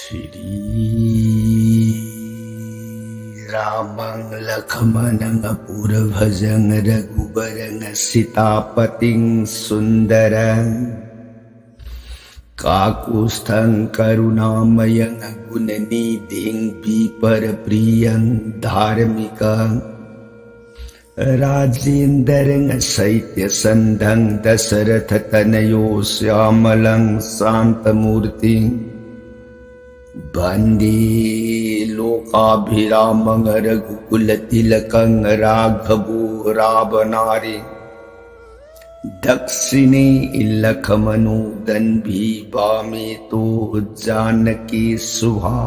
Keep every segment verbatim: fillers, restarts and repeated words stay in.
श्रीरामं लक्ष्मणं पूर्वजं रघुवरं सीतापतिं सुन्दरं काकुत्स्थं करुणामयं गुणनिधिं विप्रप्रियं धार्मिकं राजेन्द्रं शैत्यसन्धं दशरथतनयो श्यामलं शान्तमूर्तिं वन्दे लोकाभिरामं रघुकुलतिलकं राघवो रावणारि दक्षिणे लक्ष्मणो दन्वी वामे तु जानकी शुभा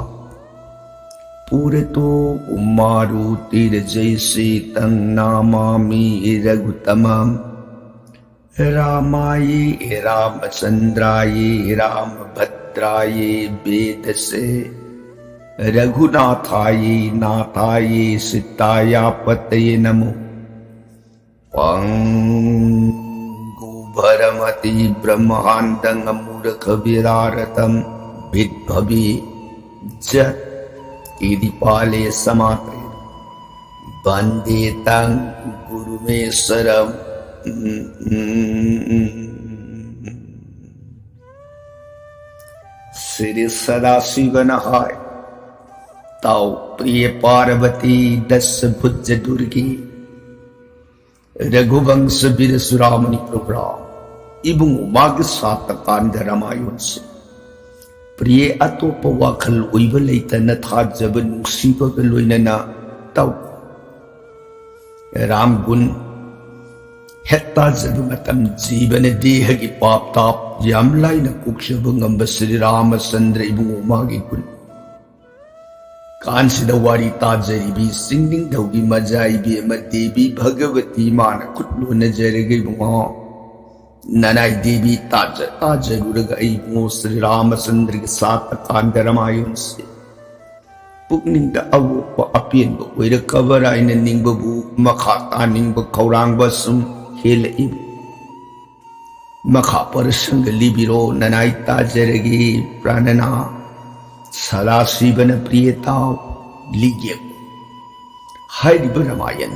पुरतो मारुतिर्जयसीतं नमामि रघुत्तमम्। रामाय रामचन्द्राय रामभद्राय वेधसे रघुनाथाय नाथाय सीतायापतये नमो। पङ्गुभरमति ब्रह्माण्डं मूर्खविदारतं विद्भवि च इदिपाले समाते वन्दे तं गुरुमीश्वरम्। श्री सदाशिवन हाय। ताओ प्रिय पार्वती दस भुज दुर्गी रघुवंश वीर सुरामणि प्रभुराम ꯏꯕꯨꯡꯉꯣ ꯃꯥꯒꯤ ꯁꯥꯇ ꯀꯥꯟꯗ ꯔꯥꯃꯥꯌꯣꯟꯁꯦ ꯄ꯭ꯔꯤꯌꯦ ꯑꯇꯣꯞꯄ ꯋꯥꯈꯜ ꯑꯣꯏꯕ ꯂꯩꯇꯅ ꯊꯥꯖꯕ ꯅꯨꯡꯁꯤꯕꯒ ꯂꯣꯏꯅꯅ ꯇꯧ꯫ ꯔꯥꯝ ꯒꯨꯟ ꯍꯦꯛ ꯇꯥꯖꯕ ꯃꯇꯝ ꯖꯤꯕꯅ ꯗꯦꯍꯒꯤ ꯄꯥꯞ ꯇꯥꯞ ꯌꯥꯝ ꯂꯥꯏꯅ ꯀꯣꯛꯆꯕ ꯉꯝꯕ ꯁ꯭ꯔꯤ ꯔꯥꯃꯆꯟꯗ꯭ꯔ ꯏꯕꯨꯡꯉꯣ ꯃꯥꯒꯤ ꯒꯨꯟ ꯀꯥꯟꯁꯤꯗ ꯋꯥꯔꯤ ꯇꯥꯖꯔꯤꯕꯤ ꯆꯤꯡꯅꯤꯡꯊꯧꯒꯤ ꯃꯖꯥ ꯏꯕꯦꯝꯃ ꯗꯦꯕꯤ ꯚꯒꯕꯇꯤ ꯃꯥꯅ ꯈꯨꯠ ꯂꯣꯟꯅꯖꯔꯒ ꯏꯕꯨꯡꯉꯣ ꯅꯅꯥꯏ ꯗꯦꯕꯤ ꯇꯥꯖ ꯇꯥꯖꯔꯨꯔꯒ ꯑꯩ ꯏꯕꯨꯡꯉꯣ ꯁ꯭ꯔꯤ ꯔꯥꯃꯆꯟꯗ꯭ꯔꯒꯤ ꯁꯥꯇ ꯀꯥꯟꯗ ꯔꯥꯃꯥꯌꯣꯟꯁꯦ ꯄꯨꯛꯅꯤꯡꯗ ꯑꯋꯣꯛꯄ ꯑꯄꯦꯟꯕ ꯑꯣꯏꯔꯛꯀꯕ꯭ꯔꯥ ꯍꯥꯏꯅ ꯅꯤꯡꯕꯕꯨ ꯃꯈꯥ ꯇꯥꯅꯤꯡꯕ ꯈꯧꯔꯥꯡꯕ ꯁꯨꯝ ꯍꯦꯜꯂꯛꯏ꯫ ꯃꯈꯥ ꯄꯔꯁꯪꯒ ꯂꯤꯕꯤꯔꯣ ꯅꯅꯥꯏ ꯇꯥꯖꯔꯒꯦ ꯄ꯭ꯔꯥꯅꯅꯥ꯫ ꯁꯗꯥꯁꯤꯕꯅ ꯄ꯭ꯔꯤꯌꯦ ꯇꯥꯎ ꯂꯤꯒꯦ꯫ ꯍꯥꯏꯔꯤꯕ ꯔꯥꯃꯥꯌꯟ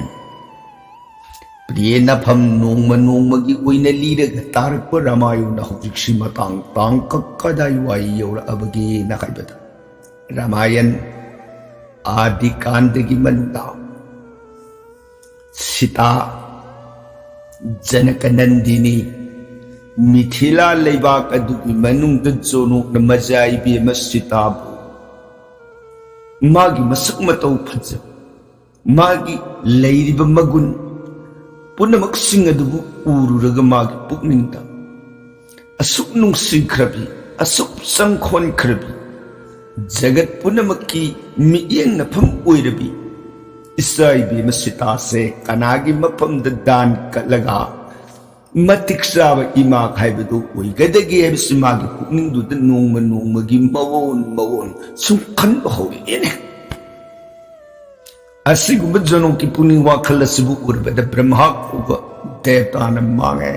ꯄ꯭ꯔꯤꯌꯦ ꯅꯐꯝ ꯅꯣꯡꯃ ꯅꯣꯡꯃꯒꯤ ꯑꯣꯏꯅ ꯂꯤꯔꯒ ꯇꯥꯔꯛꯄ ꯔꯥꯃꯥꯌꯟꯅ ꯍꯧꯖꯤꯛꯁꯤ ꯃꯇꯥꯡ ꯇꯥꯡꯀꯛ ꯀꯗꯥꯏ ꯋꯥꯏ ꯌꯧꯔꯛꯑꯕꯒꯦꯅ ꯍꯥꯏꯕꯗ, ꯔꯥꯃꯥꯌꯟ ꯑꯥꯗꯤ ꯀꯥꯟꯗꯒꯤ ꯃꯅꯨꯡꯗ ꯁꯤꯇꯥ, ꯖꯅꯀ ꯅꯟꯗꯤꯅꯤ, ꯃꯤꯊꯤꯂꯥ ꯂꯩꯕꯥꯛ ꯑꯗꯨꯒꯤ ꯃꯅꯨꯡꯗ ꯖꯣꯅꯣꯛꯅ ꯃꯖꯥ ꯏꯕꯦꯝꯃ ꯁꯤꯇꯥꯕꯨ ꯃꯥꯒꯤ ꯃꯁꯛ ꯃꯇꯧ ꯐꯖꯕ, ꯃꯥꯒꯤ ꯂꯩꯔꯤꯕ ꯃꯒꯨꯟ ꯄꯨꯝꯅꯃꯛꯁꯤꯡ ꯑꯗꯨꯕꯨ ꯎꯔꯨꯔꯒ ꯃꯥꯒꯤ ꯄꯨꯛꯅꯤꯡꯗ ꯑꯁꯨꯛ ꯅꯨꯡꯁꯤꯈ꯭ꯔꯕꯤ, ꯑꯁꯨꯛ ꯆꯪꯈꯣꯟꯈ꯭ꯔꯕꯤ, ꯖꯒꯠ ꯄꯨꯝꯅꯃꯛꯀꯤ ꯃꯤꯠꯌꯦꯡ ꯅꯐꯝ ꯑꯣꯏꯔꯕꯤ ꯏꯆꯥ ꯏꯕꯦꯝꯃ ꯁꯤꯇꯥꯁꯦ ꯀꯅꯥꯒꯤ ꯃꯐꯝꯗ ꯗꯥꯟ ꯀꯠꯂꯒ ꯃꯇꯤꯛ ꯆꯥꯕ ꯏꯃꯥ ꯍꯥꯏꯕꯗꯨ ꯑꯣꯏꯒꯗꯒꯦ ꯍꯥꯏꯕꯁꯤ ꯃꯥꯒꯤ ꯄꯨꯛꯅꯤꯡꯗꯨꯗ ꯅꯣꯡꯃ ꯅꯣꯡꯃꯒꯤ ꯃꯑꯣꯟ ꯃꯑꯣꯟ ꯁꯨꯝ ꯈꯟꯕ ꯍꯧꯔꯛꯑꯦꯅꯦ꯫ ꯑꯁꯤꯒꯨꯝꯕ ꯖꯣꯅꯣꯛꯀꯤ ꯄꯨꯛꯅꯤꯡ ꯋꯥꯈꯜ ꯑꯁꯤꯕꯨ ꯎꯔꯕꯗ ꯕ꯭ꯔꯍ꯭ꯃꯥ ꯀꯧꯕ ꯗꯦꯕꯇꯥꯅ ꯃꯥꯡꯉꯦ꯫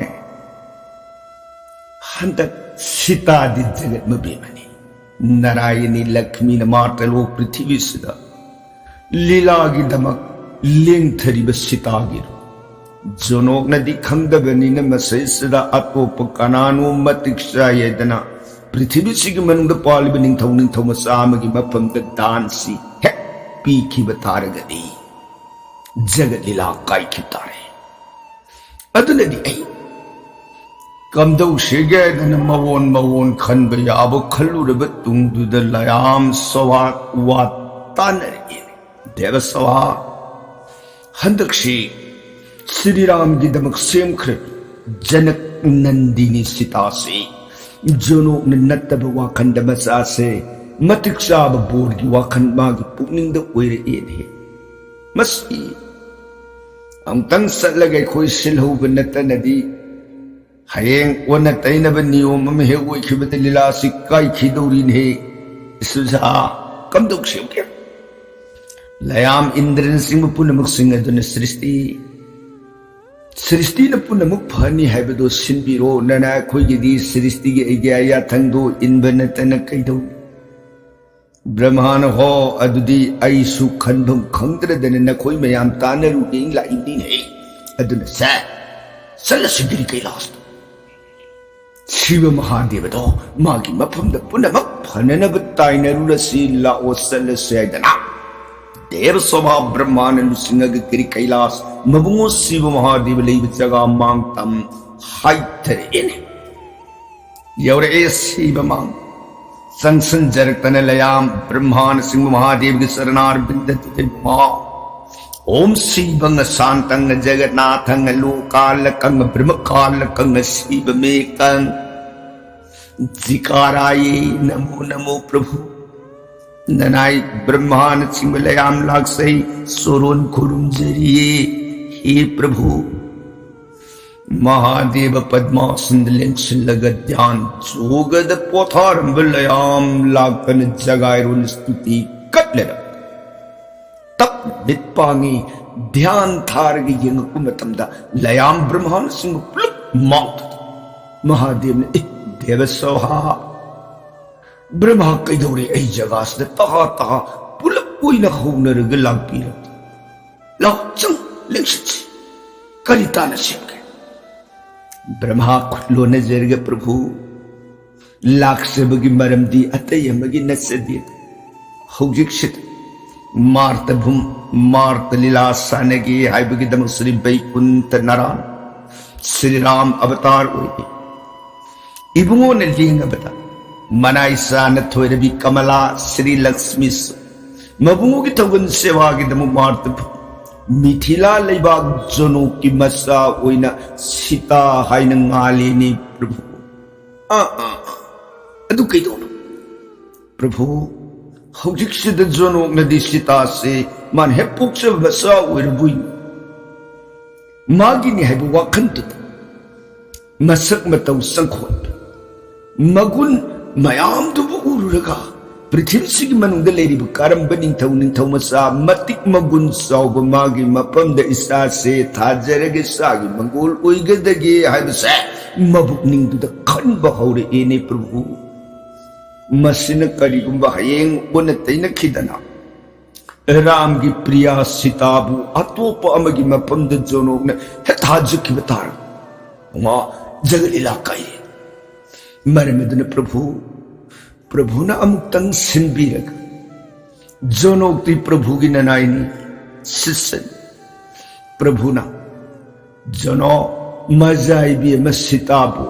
ꯍꯟꯗꯛ ꯁꯤꯇꯥꯗꯤ ꯖꯒꯠ ꯃꯕꯦꯝꯃꯅꯤ꯫ ꯅꯥꯔꯥꯌꯅꯤ ꯂꯛ꯭ꯃꯤꯅ ꯃꯥꯇ꯭ꯔꯂꯣꯛ ꯄ꯭ꯔꯤꯊꯤꯕꯤꯁꯤꯗ ꯂꯤꯂꯥꯒꯤꯗꯃꯛ ꯂꯦꯡꯊꯔꯤꯕ ꯁꯤꯇꯥꯒꯤ ꯖꯣꯅꯣꯛꯅꯗꯤ ꯈꯪꯗꯕꯅꯤꯅ ꯃꯁꯤꯁꯤꯗ ꯑꯇꯣꯞꯄ ꯀꯅꯥꯅꯣ ꯃꯇꯤꯛ ꯆꯥꯏ ꯍꯥꯏꯗꯅ ꯄ꯭ꯔꯤꯊꯤꯕꯤꯁꯤꯒꯤ ꯃꯅꯨꯡꯗ ꯄꯥꯜꯂꯤꯕ ꯅꯤꯡꯊꯧ ꯅꯤꯡꯊꯧ ꯃꯆꯥ ꯑꯃꯒꯤ ꯃꯐꯝꯗ ꯗꯥꯟꯁꯤ ꯍꯦꯛ ꯄꯤꯈꯤꯕ ꯇꯥꯔꯒꯗꯤ ꯖꯒꯠ ꯂꯤꯂꯥ ꯀꯥꯏꯈꯤꯕ ꯇꯥꯔꯦ꯫ ꯑꯗꯨꯅꯗꯤ ꯑꯩ ꯀꯝꯗꯧꯁꯤꯒꯦ ꯍꯥꯏꯗꯅ ꯃꯑꯣꯟ ꯃꯑꯣꯟ ꯈꯟꯕ ꯌꯥꯕ ꯈꯜꯂꯨꯔꯕ ꯇꯨꯡꯗꯨꯗ ꯂꯌꯥꯝ ꯁꯚꯥ ꯋꯥ ꯇꯥꯅꯔꯛꯏ꯫ ꯗꯦꯕ ꯁꯚꯥ, ꯍꯟꯗꯛꯁꯤ ꯁ꯭ꯔꯤꯔꯥꯝꯒꯤꯗꯃꯛ ꯁꯦꯝꯈ꯭ꯔꯕꯤ ꯖꯅꯛ ꯅꯟꯗꯤꯅꯤ ꯁꯤꯇꯥꯁꯤ ꯖꯣꯅꯣꯛꯅ ꯅꯠꯇꯕ ꯋꯥꯈꯟꯗ ꯃꯆꯥꯁꯦ ꯃꯇꯤꯛ ꯆꯥꯕ ꯕꯣꯔꯒꯤ ꯋꯥꯈꯜ ꯃꯥꯒꯤ ꯄꯨꯛꯅꯤꯡꯗ ꯑꯣꯏꯔꯛꯑꯦꯅꯦ꯫ ꯃꯁꯤ ꯑꯃꯨꯛꯇꯪ ꯆꯠꯂꯒ ꯑꯩꯈꯣꯏ ꯁꯤꯜꯍꯧꯕ ꯅꯠꯇꯅꯗꯤ ꯍꯌꯦꯡ ꯑꯣꯟꯅ ꯇꯩꯅꯕ ꯅꯤꯌꯣꯝ ꯑꯃ ꯍꯦꯛ ꯑꯣꯏꯈꯤꯕꯗ ꯂꯤꯂꯥꯁꯤ ꯀꯥꯏꯈꯤꯗꯧꯔꯤꯅꯦ꯫ ꯁꯨꯖꯥ, ꯀꯝꯗꯧꯁꯦꯝꯒꯦ? ꯂꯌꯥꯝ ꯏꯟꯗ꯭ꯔꯅꯆꯤꯡꯕ ꯄꯨꯝꯅꯃꯛꯁꯤꯡ ꯑꯗꯨꯅ ꯁ꯭ꯔꯤꯁꯇꯤ, ꯁ꯭ꯔꯤꯁꯇꯤꯅ ꯄꯨꯝꯅꯃꯛ ꯐꯍꯟꯅꯤ ꯍꯥꯏꯕꯗꯨ ꯁꯤꯟꯕꯤꯔꯣ꯫ ꯅꯅꯥ ꯑꯩꯈꯣꯏꯒꯤꯗꯤ ꯁ꯭ꯔꯤꯁꯇꯤꯒꯤ ꯑꯩꯒꯤ ꯑꯌꯥꯊꯪꯗꯨ ꯏꯟꯕ ꯅꯠꯇꯅ ꯀꯩꯗꯧꯅꯤ? ꯕ꯭ꯔꯍꯃꯥꯅ, "ꯍꯣ, ꯑꯗꯨꯗꯤ ꯑꯩꯁꯨ ꯈꯟꯐꯝ ꯈꯪꯗ꯭ꯔꯗꯅ ꯅꯈꯣꯏ ꯃꯌꯥꯝ ꯇꯥꯟꯅꯔꯨꯒꯦ ꯂꯥꯛꯏꯕꯅꯤꯅꯦ꯫ ꯑꯗꯨꯅ ꯁꯦ, ꯆꯠꯂꯁꯤ ꯒꯤꯔꯤ ꯀꯩꯂꯥꯁꯇ꯫ ꯁꯤꯕ ꯃꯍꯥꯗꯦꯕꯗꯣ ꯃꯥꯒꯤ ꯃꯐꯝꯗ ꯄꯨꯝꯅꯃꯛ ꯐꯅꯅꯕ ꯇꯥꯏꯅꯔꯨꯔꯁꯤ, ꯂꯥꯛꯑꯣ, ꯆꯠꯂꯁꯤ" ꯍꯥꯏꯗꯅ ꯗꯦꯕ ꯁꯣꯚꯥ ꯕ꯭ꯔꯍꯃꯥꯅ ꯂꯨꯆꯤꯡꯉꯒ ꯒꯤꯔꯤ ꯀꯩꯂꯥꯁ, ꯃꯕꯨꯡꯉꯣ ꯁꯤꯕ ꯃꯍꯥꯗꯦꯕ ꯂꯩꯕ ꯖꯒꯥ ꯃꯥꯡ ꯇꯝ ꯍꯥꯏꯊꯔꯛꯑꯦꯅꯦ꯫ ꯌꯧꯔꯛꯑꯦ ꯁꯤꯕ ꯃꯥꯡ꯫ ꯆꯪꯁꯤꯟꯖꯔꯛꯇꯅ ꯂꯌꯥꯝ ꯕ꯭ꯔꯍꯃꯥꯅꯆꯤꯡꯕ ꯃꯍꯥꯗꯦꯕꯒꯤ ꯆꯔꯅꯥꯔꯕꯤꯟꯗ ꯇꯤꯟꯕ ꯃꯍꯥ꯫ ॐ शिवं शान्तं जगन्नाथं लोकालकं ब्रह्मकालकं शिवमेकं। ꯖꯤꯀꯥꯔꯥꯌꯦ ꯅꯃꯣ ꯅꯃꯣ ꯄ꯭ꯔꯚꯨ꯫ ꯅꯅꯥꯏ ꯕ꯭ꯔꯍꯃꯥꯅꯆꯤꯡꯕ ꯂꯌꯥꯝ ꯂꯥꯛꯆꯩ, ꯁꯣꯔꯣꯟ ꯈꯨꯔꯨꯝꯖꯔꯤꯌꯦ, ꯍꯦ ꯄ꯭ꯔꯚꯨ꯫ ꯃꯍꯥꯗꯦꯕ ꯄꯗꯃꯥꯁꯟꯗ ꯂꯦꯡꯁꯤꯜꯂꯒ ꯙ꯭ꯌꯥꯟ ꯆꯣꯒꯗ ꯄꯣꯊꯥꯔꯝꯕ ꯂꯌꯥꯝ ꯂꯥꯛꯇꯅ ꯖꯒꯥꯏꯔꯣꯜ ꯁ꯭ꯇꯨꯇꯤ ꯀꯠꯂꯦꯔꯝ꯫ ꯇꯞ ꯃꯤꯠ ꯄꯥꯡꯉꯤ꯫ ꯙ꯭ꯌꯥꯟ ꯊꯥꯔꯒ ꯌꯦꯡꯉꯛꯄ ꯃꯇꯝꯗ ꯂꯌꯥꯝ ꯕ꯭ꯔꯍꯃꯥꯅꯆꯤꯡꯕ ꯄꯨꯂꯞ ꯃꯥꯡꯊꯣꯛꯏ꯫ ꯃꯍꯥꯗꯦꯕꯅ, "ꯑꯦ, ꯗꯦꯕ ꯁꯣꯍꯥ, ꯕ꯭ꯔꯍꯃꯥ ꯀꯩꯗꯧꯔꯦ? ꯑꯩ ꯖꯒꯥꯁꯤꯗ ꯇꯍꯥ ꯇꯍꯥ ꯄꯨꯂꯞ ꯑꯣꯏꯅ ꯍꯧꯅꯔꯒ ꯂꯥꯛꯄꯤꯔꯕꯗꯤ꯫ ꯂꯥꯛ, ꯆꯪ, ꯂꯦꯡꯁꯤꯟꯁꯤ꯫ ꯀꯔꯤ ꯇꯥꯟꯅꯁꯤꯒꯦ?" ꯕ꯭ꯔꯍꯃꯥ ꯈꯨꯠ ꯂꯣꯟꯅꯖꯔꯒ, "ꯄ꯭ꯔꯚꯨ, ꯂꯥꯛꯆꯕꯒꯤ ꯃꯔꯝꯗꯤ ꯑꯇꯩ ꯑꯃꯒꯤ ꯅꯠꯆꯗꯦ꯫ ꯍꯧꯖꯤꯛꯁꯤꯗ ꯃꯥꯔꯇ ꯚꯨꯝ, ꯃꯥꯔꯇ ꯂꯤꯂꯥ ꯁꯥꯟꯅꯒꯦ ꯍꯥꯏꯕꯒꯤꯗꯃꯛ ꯁ꯭ꯔꯤ ꯕꯩꯀꯨꯟꯊ ꯅꯥꯔꯥꯌꯟ, ꯁ꯭ꯔꯤ ꯔꯥꯝ ꯑꯕꯇꯥꯔ ꯑꯣꯏꯕꯤ ꯏꯕꯨꯡꯉꯣꯅ ꯂꯦꯡꯉꯕꯗ, ꯃꯅꯥꯏ ꯆꯥꯅ ꯊꯣꯏꯔꯕꯤ ꯀꯃꯂꯥ, ꯁ꯭ꯔꯤ ꯂꯛꯁꯃꯤ, ꯃꯕꯨꯡꯉꯣꯒꯤ ꯊꯧꯒꯜ ꯁꯦꯕꯥꯒꯤꯗꯃꯛ ꯃꯥꯔꯇ ꯚꯨꯝ, ꯃꯤꯊꯤꯂꯥ ꯂꯩꯕꯥꯛ ꯖꯣꯅꯣꯛꯀꯤ ꯃꯆꯥ ꯑꯣꯏꯅ ꯁꯤꯇꯥ ꯍꯥꯏꯅ ꯉꯥꯜꯂꯤꯅꯤ, ꯄ꯭ꯔꯚꯨ꯫ ꯑꯥ, ꯑꯥ, ꯑꯥ꯫ ꯑꯗꯨ ꯀꯩꯗꯧꯅꯣ? ꯄ꯭ꯔꯚꯨ, ꯍꯧꯖꯤꯛꯁꯤꯗ ꯖꯣꯅꯣꯛꯅꯗꯤ ꯁꯤꯇꯥꯁꯦ ꯃꯥꯅ ꯍꯦꯛ ꯄꯣꯛꯆꯕ ꯃꯆꯥ ꯑꯣꯏꯔꯕꯣꯏ ꯃꯥꯒꯤꯅꯤ ꯍꯥꯏꯕ ꯋꯥꯈꯜꯗꯨꯗ ꯃꯁꯛ ꯃꯇꯧ ꯆꯪꯈꯣꯟꯕ ꯃꯒꯨꯟ ꯃꯌꯥꯝꯗꯨꯕꯨ ꯎꯔꯨꯔꯒ, ꯄ꯭ꯔꯤꯊꯤꯕꯤꯁꯤꯒꯤ ꯃꯅꯨꯡꯗ ꯂꯩꯔꯤꯕ ꯀꯔꯝꯕ ꯅꯤꯡꯊꯧ, ꯅꯤꯡꯊꯧ ꯃꯆꯥ ꯃꯇꯤꯛ ꯃꯒꯨꯟ ꯆꯥꯎꯕ ꯃꯥꯒꯤ ꯃꯐꯝꯗ ꯏꯆꯥꯁꯦ ꯊꯥꯖꯔꯒ ꯏꯆꯥꯒꯤ ꯃꯪꯒꯣꯜ ꯑꯣꯏꯒꯗꯒꯦ ꯍꯥꯏꯕꯁꯦ ꯃꯕꯨꯛꯅꯤꯡꯗꯨꯗ ꯈꯟꯕ ꯍꯧꯔꯛꯑꯦꯅꯦ, ꯄ꯭ꯔꯚꯨ꯫ ꯃꯁꯤꯅ ꯀꯔꯤꯒꯨꯝꯕ ꯍꯌꯦꯡ ꯑꯣꯟꯅ ꯇꯩꯅꯈꯤꯗꯅ ꯔꯥꯝꯒꯤ ꯄ꯭ꯔꯤꯌꯥ ꯁꯤꯇꯥꯕꯨ ꯑꯇꯣꯞꯄ ꯑꯃꯒꯤ ꯃꯐꯝꯗ ꯖꯣꯅꯣꯛꯅ ꯍꯦꯛ ꯊꯥꯖꯈꯤꯕ ꯇꯥꯔꯕ, ꯃꯥ ꯖꯒ ꯂꯤꯂꯥ ꯀꯥꯏꯔꯦ꯫ ꯃꯔꯝ ꯑꯗꯨꯅ ꯄ꯭ꯔꯚꯨ, ꯄ꯭ꯔꯚꯨꯅ ꯑꯃꯨꯛꯇꯪ ꯁꯤꯟꯕꯤꯔꯒ, ꯖꯣꯅꯣꯛꯇꯤ ꯄ꯭ꯔꯚꯨꯒꯤ ꯅꯅꯥꯏꯅꯤ, ꯁꯤꯁꯟ꯫ ꯄ꯭ꯔꯚꯨꯅ ꯖꯣꯅꯣꯛ, ꯃꯖꯥꯏꯕꯤ ꯑꯃ ꯁꯤꯇꯥꯕꯨ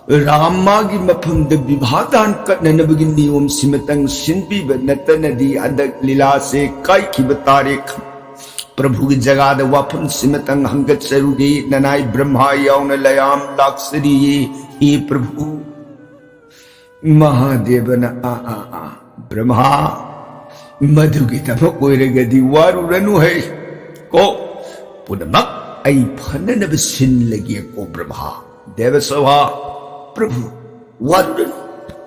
ꯔꯥꯃꯥꯒꯤ ꯃꯐꯝꯗ ꯕꯤꯚꯥ ꯗꯥꯟ ꯀꯠꯅꯅꯕꯒꯤ ꯅꯤꯌꯣꯝꯁꯤꯃꯇꯪ ꯁꯤꯟꯕꯤꯕ ꯅꯠꯇꯅꯗꯤ ꯍꯟꯗꯛ ꯂꯤꯂꯥꯁꯦ ꯀꯥꯏꯈꯤꯕ ꯇꯥꯔꯦ꯫ ꯄ꯭ꯔꯚꯨꯒꯤ ꯖꯒꯥꯗ ꯋꯥꯐꯝꯁꯤꯃꯇꯪ ꯍꯪꯒꯠꯆꯔꯨꯒꯦ, ꯅꯅꯥꯏ ꯕ꯭ꯔꯍ꯭ꯃꯥ ꯌꯥꯎꯅ ꯂꯌꯥꯝ ꯂꯥꯛꯆꯔꯤꯌꯦ꯫ ꯍꯦ ꯄ꯭ꯔꯚꯨ, ꯃꯍꯥꯗꯦꯕꯅ, "ꯑꯥ, ꯑꯥ, ꯑꯥ, ꯕ꯭ꯔꯍ꯭ꯃꯥ, ꯃꯗꯨꯒꯤꯗꯃꯛ ꯑꯣꯏꯔꯒꯗꯤ ꯋꯥꯔꯨꯔꯅꯨ ꯍꯦ꯫ ꯀꯣ, ꯄꯨꯝꯅꯃꯛ ꯑꯩ ꯐꯅꯅꯕ ꯁꯤꯜꯂꯒꯦ ꯀꯣ ꯕ꯭ꯔꯍ꯭ꯃꯥ꯫ ꯗꯦꯕꯁꯚꯥ, ꯄ꯭ꯔꯚꯨ, ꯋꯥꯔꯨꯔꯅꯨ,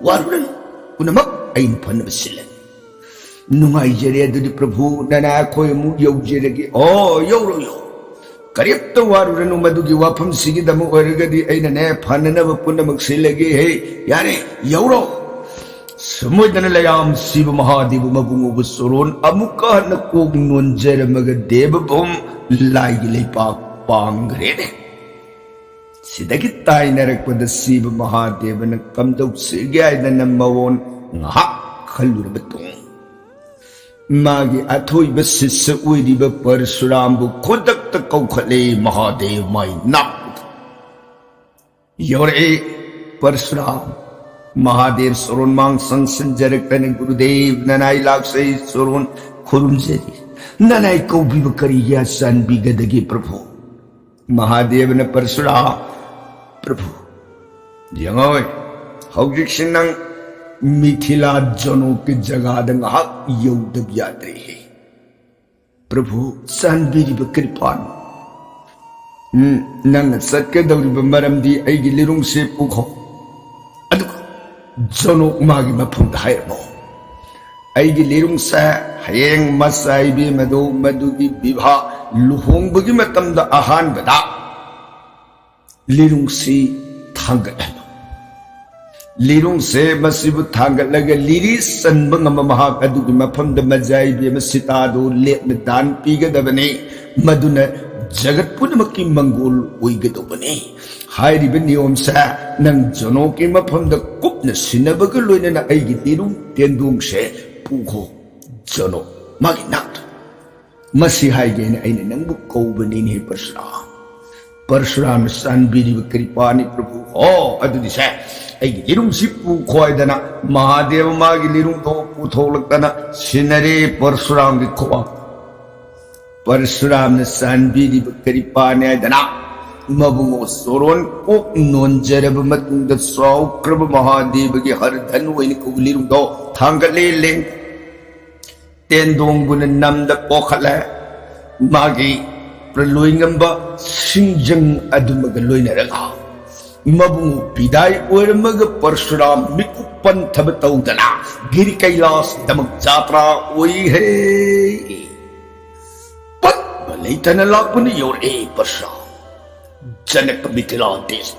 ꯋꯥꯔꯨꯔꯅꯨ, ꯄꯨꯝꯅꯃꯛ ꯑꯩꯅ ꯐꯅꯕ ꯁꯤꯜꯂꯒꯦ꯫ ꯅꯨꯡꯉꯥꯏꯖꯔꯦ, ꯑꯗꯨꯗꯤ ꯄ꯭ꯔꯚꯨ, ꯅꯅꯥꯏ ꯑꯩꯈꯣꯏ ꯑꯃꯨꯛ ꯌꯧꯖꯔꯒꯦ꯫ ꯑꯣ, ꯌꯧꯔꯣ, ꯌꯧꯔꯣ꯫ ꯀꯔꯤꯝꯇ ꯋꯥꯔꯨꯔꯅꯨ, ꯃꯗꯨꯒꯤ ꯋꯥꯐꯝꯁꯤꯒꯤꯗꯃꯛ ꯑꯣꯏꯔꯒꯗꯤ ꯑꯩꯅꯅꯦ ꯐꯅꯅꯕ ꯄꯨꯝꯅꯃꯛ ꯁꯤꯜꯂꯒꯦ ꯍꯦ꯫ ꯌꯥꯔꯦ, ꯌꯧꯔꯣ꯫" ꯁꯨꯝ ꯑꯣꯏꯗꯅ ꯂꯌꯥꯝ ꯁꯤꯕ ꯃꯍꯥꯗꯦꯕ ꯃꯕꯨꯡꯉꯣꯕ ꯁꯣꯔꯣꯟ ꯑꯃꯨꯛꯀ ꯍꯟꯅ ꯀꯣꯛ ꯅꯣꯟꯖꯔꯝꯃꯒ ꯗꯦꯕꯚꯨꯝ, ꯂꯥꯏꯒꯤ ꯂꯩꯄꯥꯛ, ꯄꯥꯡꯈ꯭ꯔꯦꯅꯦ꯫ ꯁꯤꯗꯒꯤ ꯇꯥꯏꯅꯔꯛꯄꯗ ꯁꯤꯕ ꯃꯍꯥꯗꯦꯕꯅ ꯀꯝꯗꯧꯁꯤꯒꯦ ꯍꯥꯏꯗꯅ ꯃꯑꯣꯟ ꯉꯥꯏꯍꯥꯛ ꯈꯜꯂꯨꯔꯕ ꯃꯇꯨꯡ, ꯃꯥꯒꯤ ꯑꯊꯣꯏꯕ ꯁꯤꯁ꯭ꯌ ꯑꯣꯏꯔꯤꯕ ꯄꯔꯁꯨꯔꯥꯝꯕꯨ ꯈꯨꯗꯛꯇ ꯀꯧꯈꯠꯂꯦ꯫ ꯃꯍꯥꯗꯦꯕ ꯃꯥꯏ ꯅꯥꯛꯄꯗ ꯌꯧꯔꯛꯑꯦ꯫ ꯄꯔꯁꯨꯔꯥꯝ, ꯃꯍꯥꯗꯦꯕ ꯁꯣꯔꯣꯟ ꯃꯥꯡ ꯆꯪꯁꯤꯟꯖꯔꯛꯇꯅ, "ꯒꯨꯔꯨꯗꯦꯕ, ꯅꯅꯥꯏ ꯂꯥꯛꯆꯩ ꯁꯣꯔꯣꯟ, ꯈꯨꯔꯨꯝꯖꯔꯤ꯫ ꯅꯅꯥꯏ ꯀꯧꯕꯤꯕ ꯀꯔꯤꯒꯤ ꯆꯥꯟꯕꯤꯒꯗꯒꯦ ꯄ꯭ꯔꯚꯨ?" ꯃꯍꯥꯗꯦꯕꯅ ꯄꯔꯁꯨꯔꯥꯝ, "ꯄ꯭ꯔꯚꯨ, ꯌꯦꯡꯉꯣꯏ, ꯍꯧꯖꯤꯛꯁꯤ ꯅꯪ ꯃꯤꯊꯤꯂꯥ ꯖꯣꯅꯣꯛꯀꯤ ꯖꯒꯥꯗ ꯉꯥꯏꯍꯥꯛ ꯌꯧꯗꯕ ꯌꯥꯗ꯭ꯔꯦꯍꯦ꯫ ꯄ꯭ꯔꯚꯨ, ꯆꯥꯟꯕꯤꯔꯤꯕ ꯀ꯭ꯔꯤꯄꯥꯅꯤ꯫ ꯎꯝ, ꯅꯪꯅ ꯆꯠꯀꯗꯧꯔꯤꯕ ꯃꯔꯝꯗꯤ ꯑꯩꯒꯤ ꯂꯤꯔꯨꯡꯁꯦ ꯄꯨꯈꯣ, ꯑꯗꯨꯒ ꯖꯣꯅꯣꯛ ꯃꯥꯒꯤ ꯃꯐꯝꯗ ꯍꯥꯏꯔꯝꯃꯣ꯫ ꯑꯩꯒꯤ ꯂꯤꯔꯨꯡꯁꯦ ꯍꯌꯦꯡ ꯃꯆꯥ ꯏꯕꯦꯝꯃꯗꯨ ꯃꯗꯨꯒꯤ ꯕꯤꯚꯥ, ꯂꯨꯍꯣꯡꯕꯒꯤ ꯃꯇꯝꯗ ꯑꯍꯥꯟꯕꯗ ꯂꯤꯔꯨꯡꯁꯤ ꯊꯥꯡꯒꯠꯍꯜꯂꯨ꯫ ꯂꯤꯔꯨꯡꯁꯦ ꯃꯁꯤꯕꯨ ꯊꯥꯡꯒꯠꯂꯒ ꯂꯤꯔꯤ ꯆꯟꯕ ꯉꯝꯕ ꯃꯍꯥꯛ ꯑꯗꯨꯒꯤ ꯃꯐꯝꯗ ꯃꯖꯥ ꯏꯕꯦꯝꯃ ꯁꯤꯇꯥꯗꯨ ꯂꯦꯞꯅ ꯗꯥꯟ ꯄꯤꯒꯗꯕꯅꯤ꯫ ꯃꯗꯨꯅ ꯖꯒꯠ ꯄꯨꯝꯅꯃꯛꯀꯤ ꯃꯪꯒꯣꯜ ꯑꯣꯏꯒꯗꯧꯕꯅꯤ꯫ ꯍꯥꯏꯔꯤꯕ ꯅꯤꯌꯣꯝꯁꯦ ꯅꯪ ꯖꯣꯅꯣꯒꯤ ꯃꯐꯝꯗ ꯀꯨꯞꯅ ꯁꯤꯟꯅꯕꯒ ꯂꯣꯏꯅꯅ ꯑꯩꯒꯤ ꯂꯤꯔꯨꯡ ꯇꯦꯟꯗꯣꯡꯁꯦ ꯄꯨꯈꯣ꯫ ꯖꯣꯅꯣ, ꯃꯥꯒꯤ ꯅꯥꯛꯇ꯫ ꯃꯁꯤ ꯍꯥꯏꯒꯦꯅ ꯑꯩꯅ ꯅꯪꯕꯨ ꯀꯧꯕꯅꯤꯅꯦ ꯄꯔꯁꯨꯔꯥꯝ꯫ ꯄꯔꯁꯨꯔꯥꯝꯅ ꯆꯥꯟꯕꯤꯔꯤꯕ ꯀ꯭ꯔꯤꯄꯥꯅꯤ ꯄ꯭ꯔꯚꯨ꯫ ꯑꯣ, ꯑꯗꯨꯗꯤ ꯁꯦ, ꯑꯩꯒꯤ ꯂꯤꯔꯨꯡꯁꯤ ꯄꯨꯈꯣ ꯍꯥꯏꯗꯅ ꯃꯍꯥꯗꯦꯕ ꯃꯥꯒꯤ ꯂꯤꯔꯨꯡꯗꯣ ꯄꯨꯊꯣꯛꯂꯛꯇꯅ ꯁꯤꯟꯅꯔꯦ ꯄꯔꯁꯨꯔꯥꯝꯒꯤ ꯈꯨꯕꯥꯛ꯫ ꯄꯔꯁꯨꯔꯥꯝꯅ ꯆꯥꯟꯕꯤꯔꯤꯕ ꯀ꯭ꯔꯤꯄꯥꯅꯤ ꯍꯥꯏꯗꯅ ꯃꯕꯨꯡꯉꯣ ꯆꯣꯔꯣꯟ ꯀꯣꯛ ꯅꯣꯟꯖꯔꯕ ꯃꯇꯨꯡꯗ ꯆꯥꯎꯈ꯭ꯔꯕ ꯃꯍꯥꯗꯦꯕꯒꯤ ꯍꯔ ꯙꯅꯨ ꯑꯣꯏꯅ ꯀꯧꯕ ꯂꯤꯔꯨꯡꯗꯣ ꯊꯥꯡꯒꯠꯂꯦ ꯂꯦꯡ ꯇꯦꯟꯗꯣꯡꯕꯨꯅ ꯅꯝꯗ ꯄꯣꯈꯠꯂꯦ꯫ ꯃꯥꯒꯤ ꯄ꯭ꯔꯂꯣꯏ ꯉꯝꯕ ꯁꯤꯡꯖꯪ ꯑꯗꯨꯃꯒ ꯂꯣꯏꯅꯔꯒ ꯃꯕꯨꯡ ꯄꯤꯗꯥꯏ ꯑꯣꯏꯔꯝꯃꯒ ꯄꯔꯁꯨꯔꯥꯝ ꯃꯤꯀꯨꯞ ꯄꯟꯊꯕ ꯇꯧꯗꯅ ꯒꯤꯔꯤ ꯀꯩꯂꯥꯁꯗꯃꯛ ꯖꯥꯇ꯭ꯔꯥ ꯑꯣꯏꯍꯦ꯫ ꯄꯠꯕ ꯂꯩꯇꯅ ꯂꯥꯛꯄꯅ ꯌꯧꯔꯛꯑꯦ ꯄꯔꯁꯨꯔꯥꯝ꯫ ꯖꯅꯀ ꯃꯤꯊꯤꯂꯥ ꯗꯦꯁ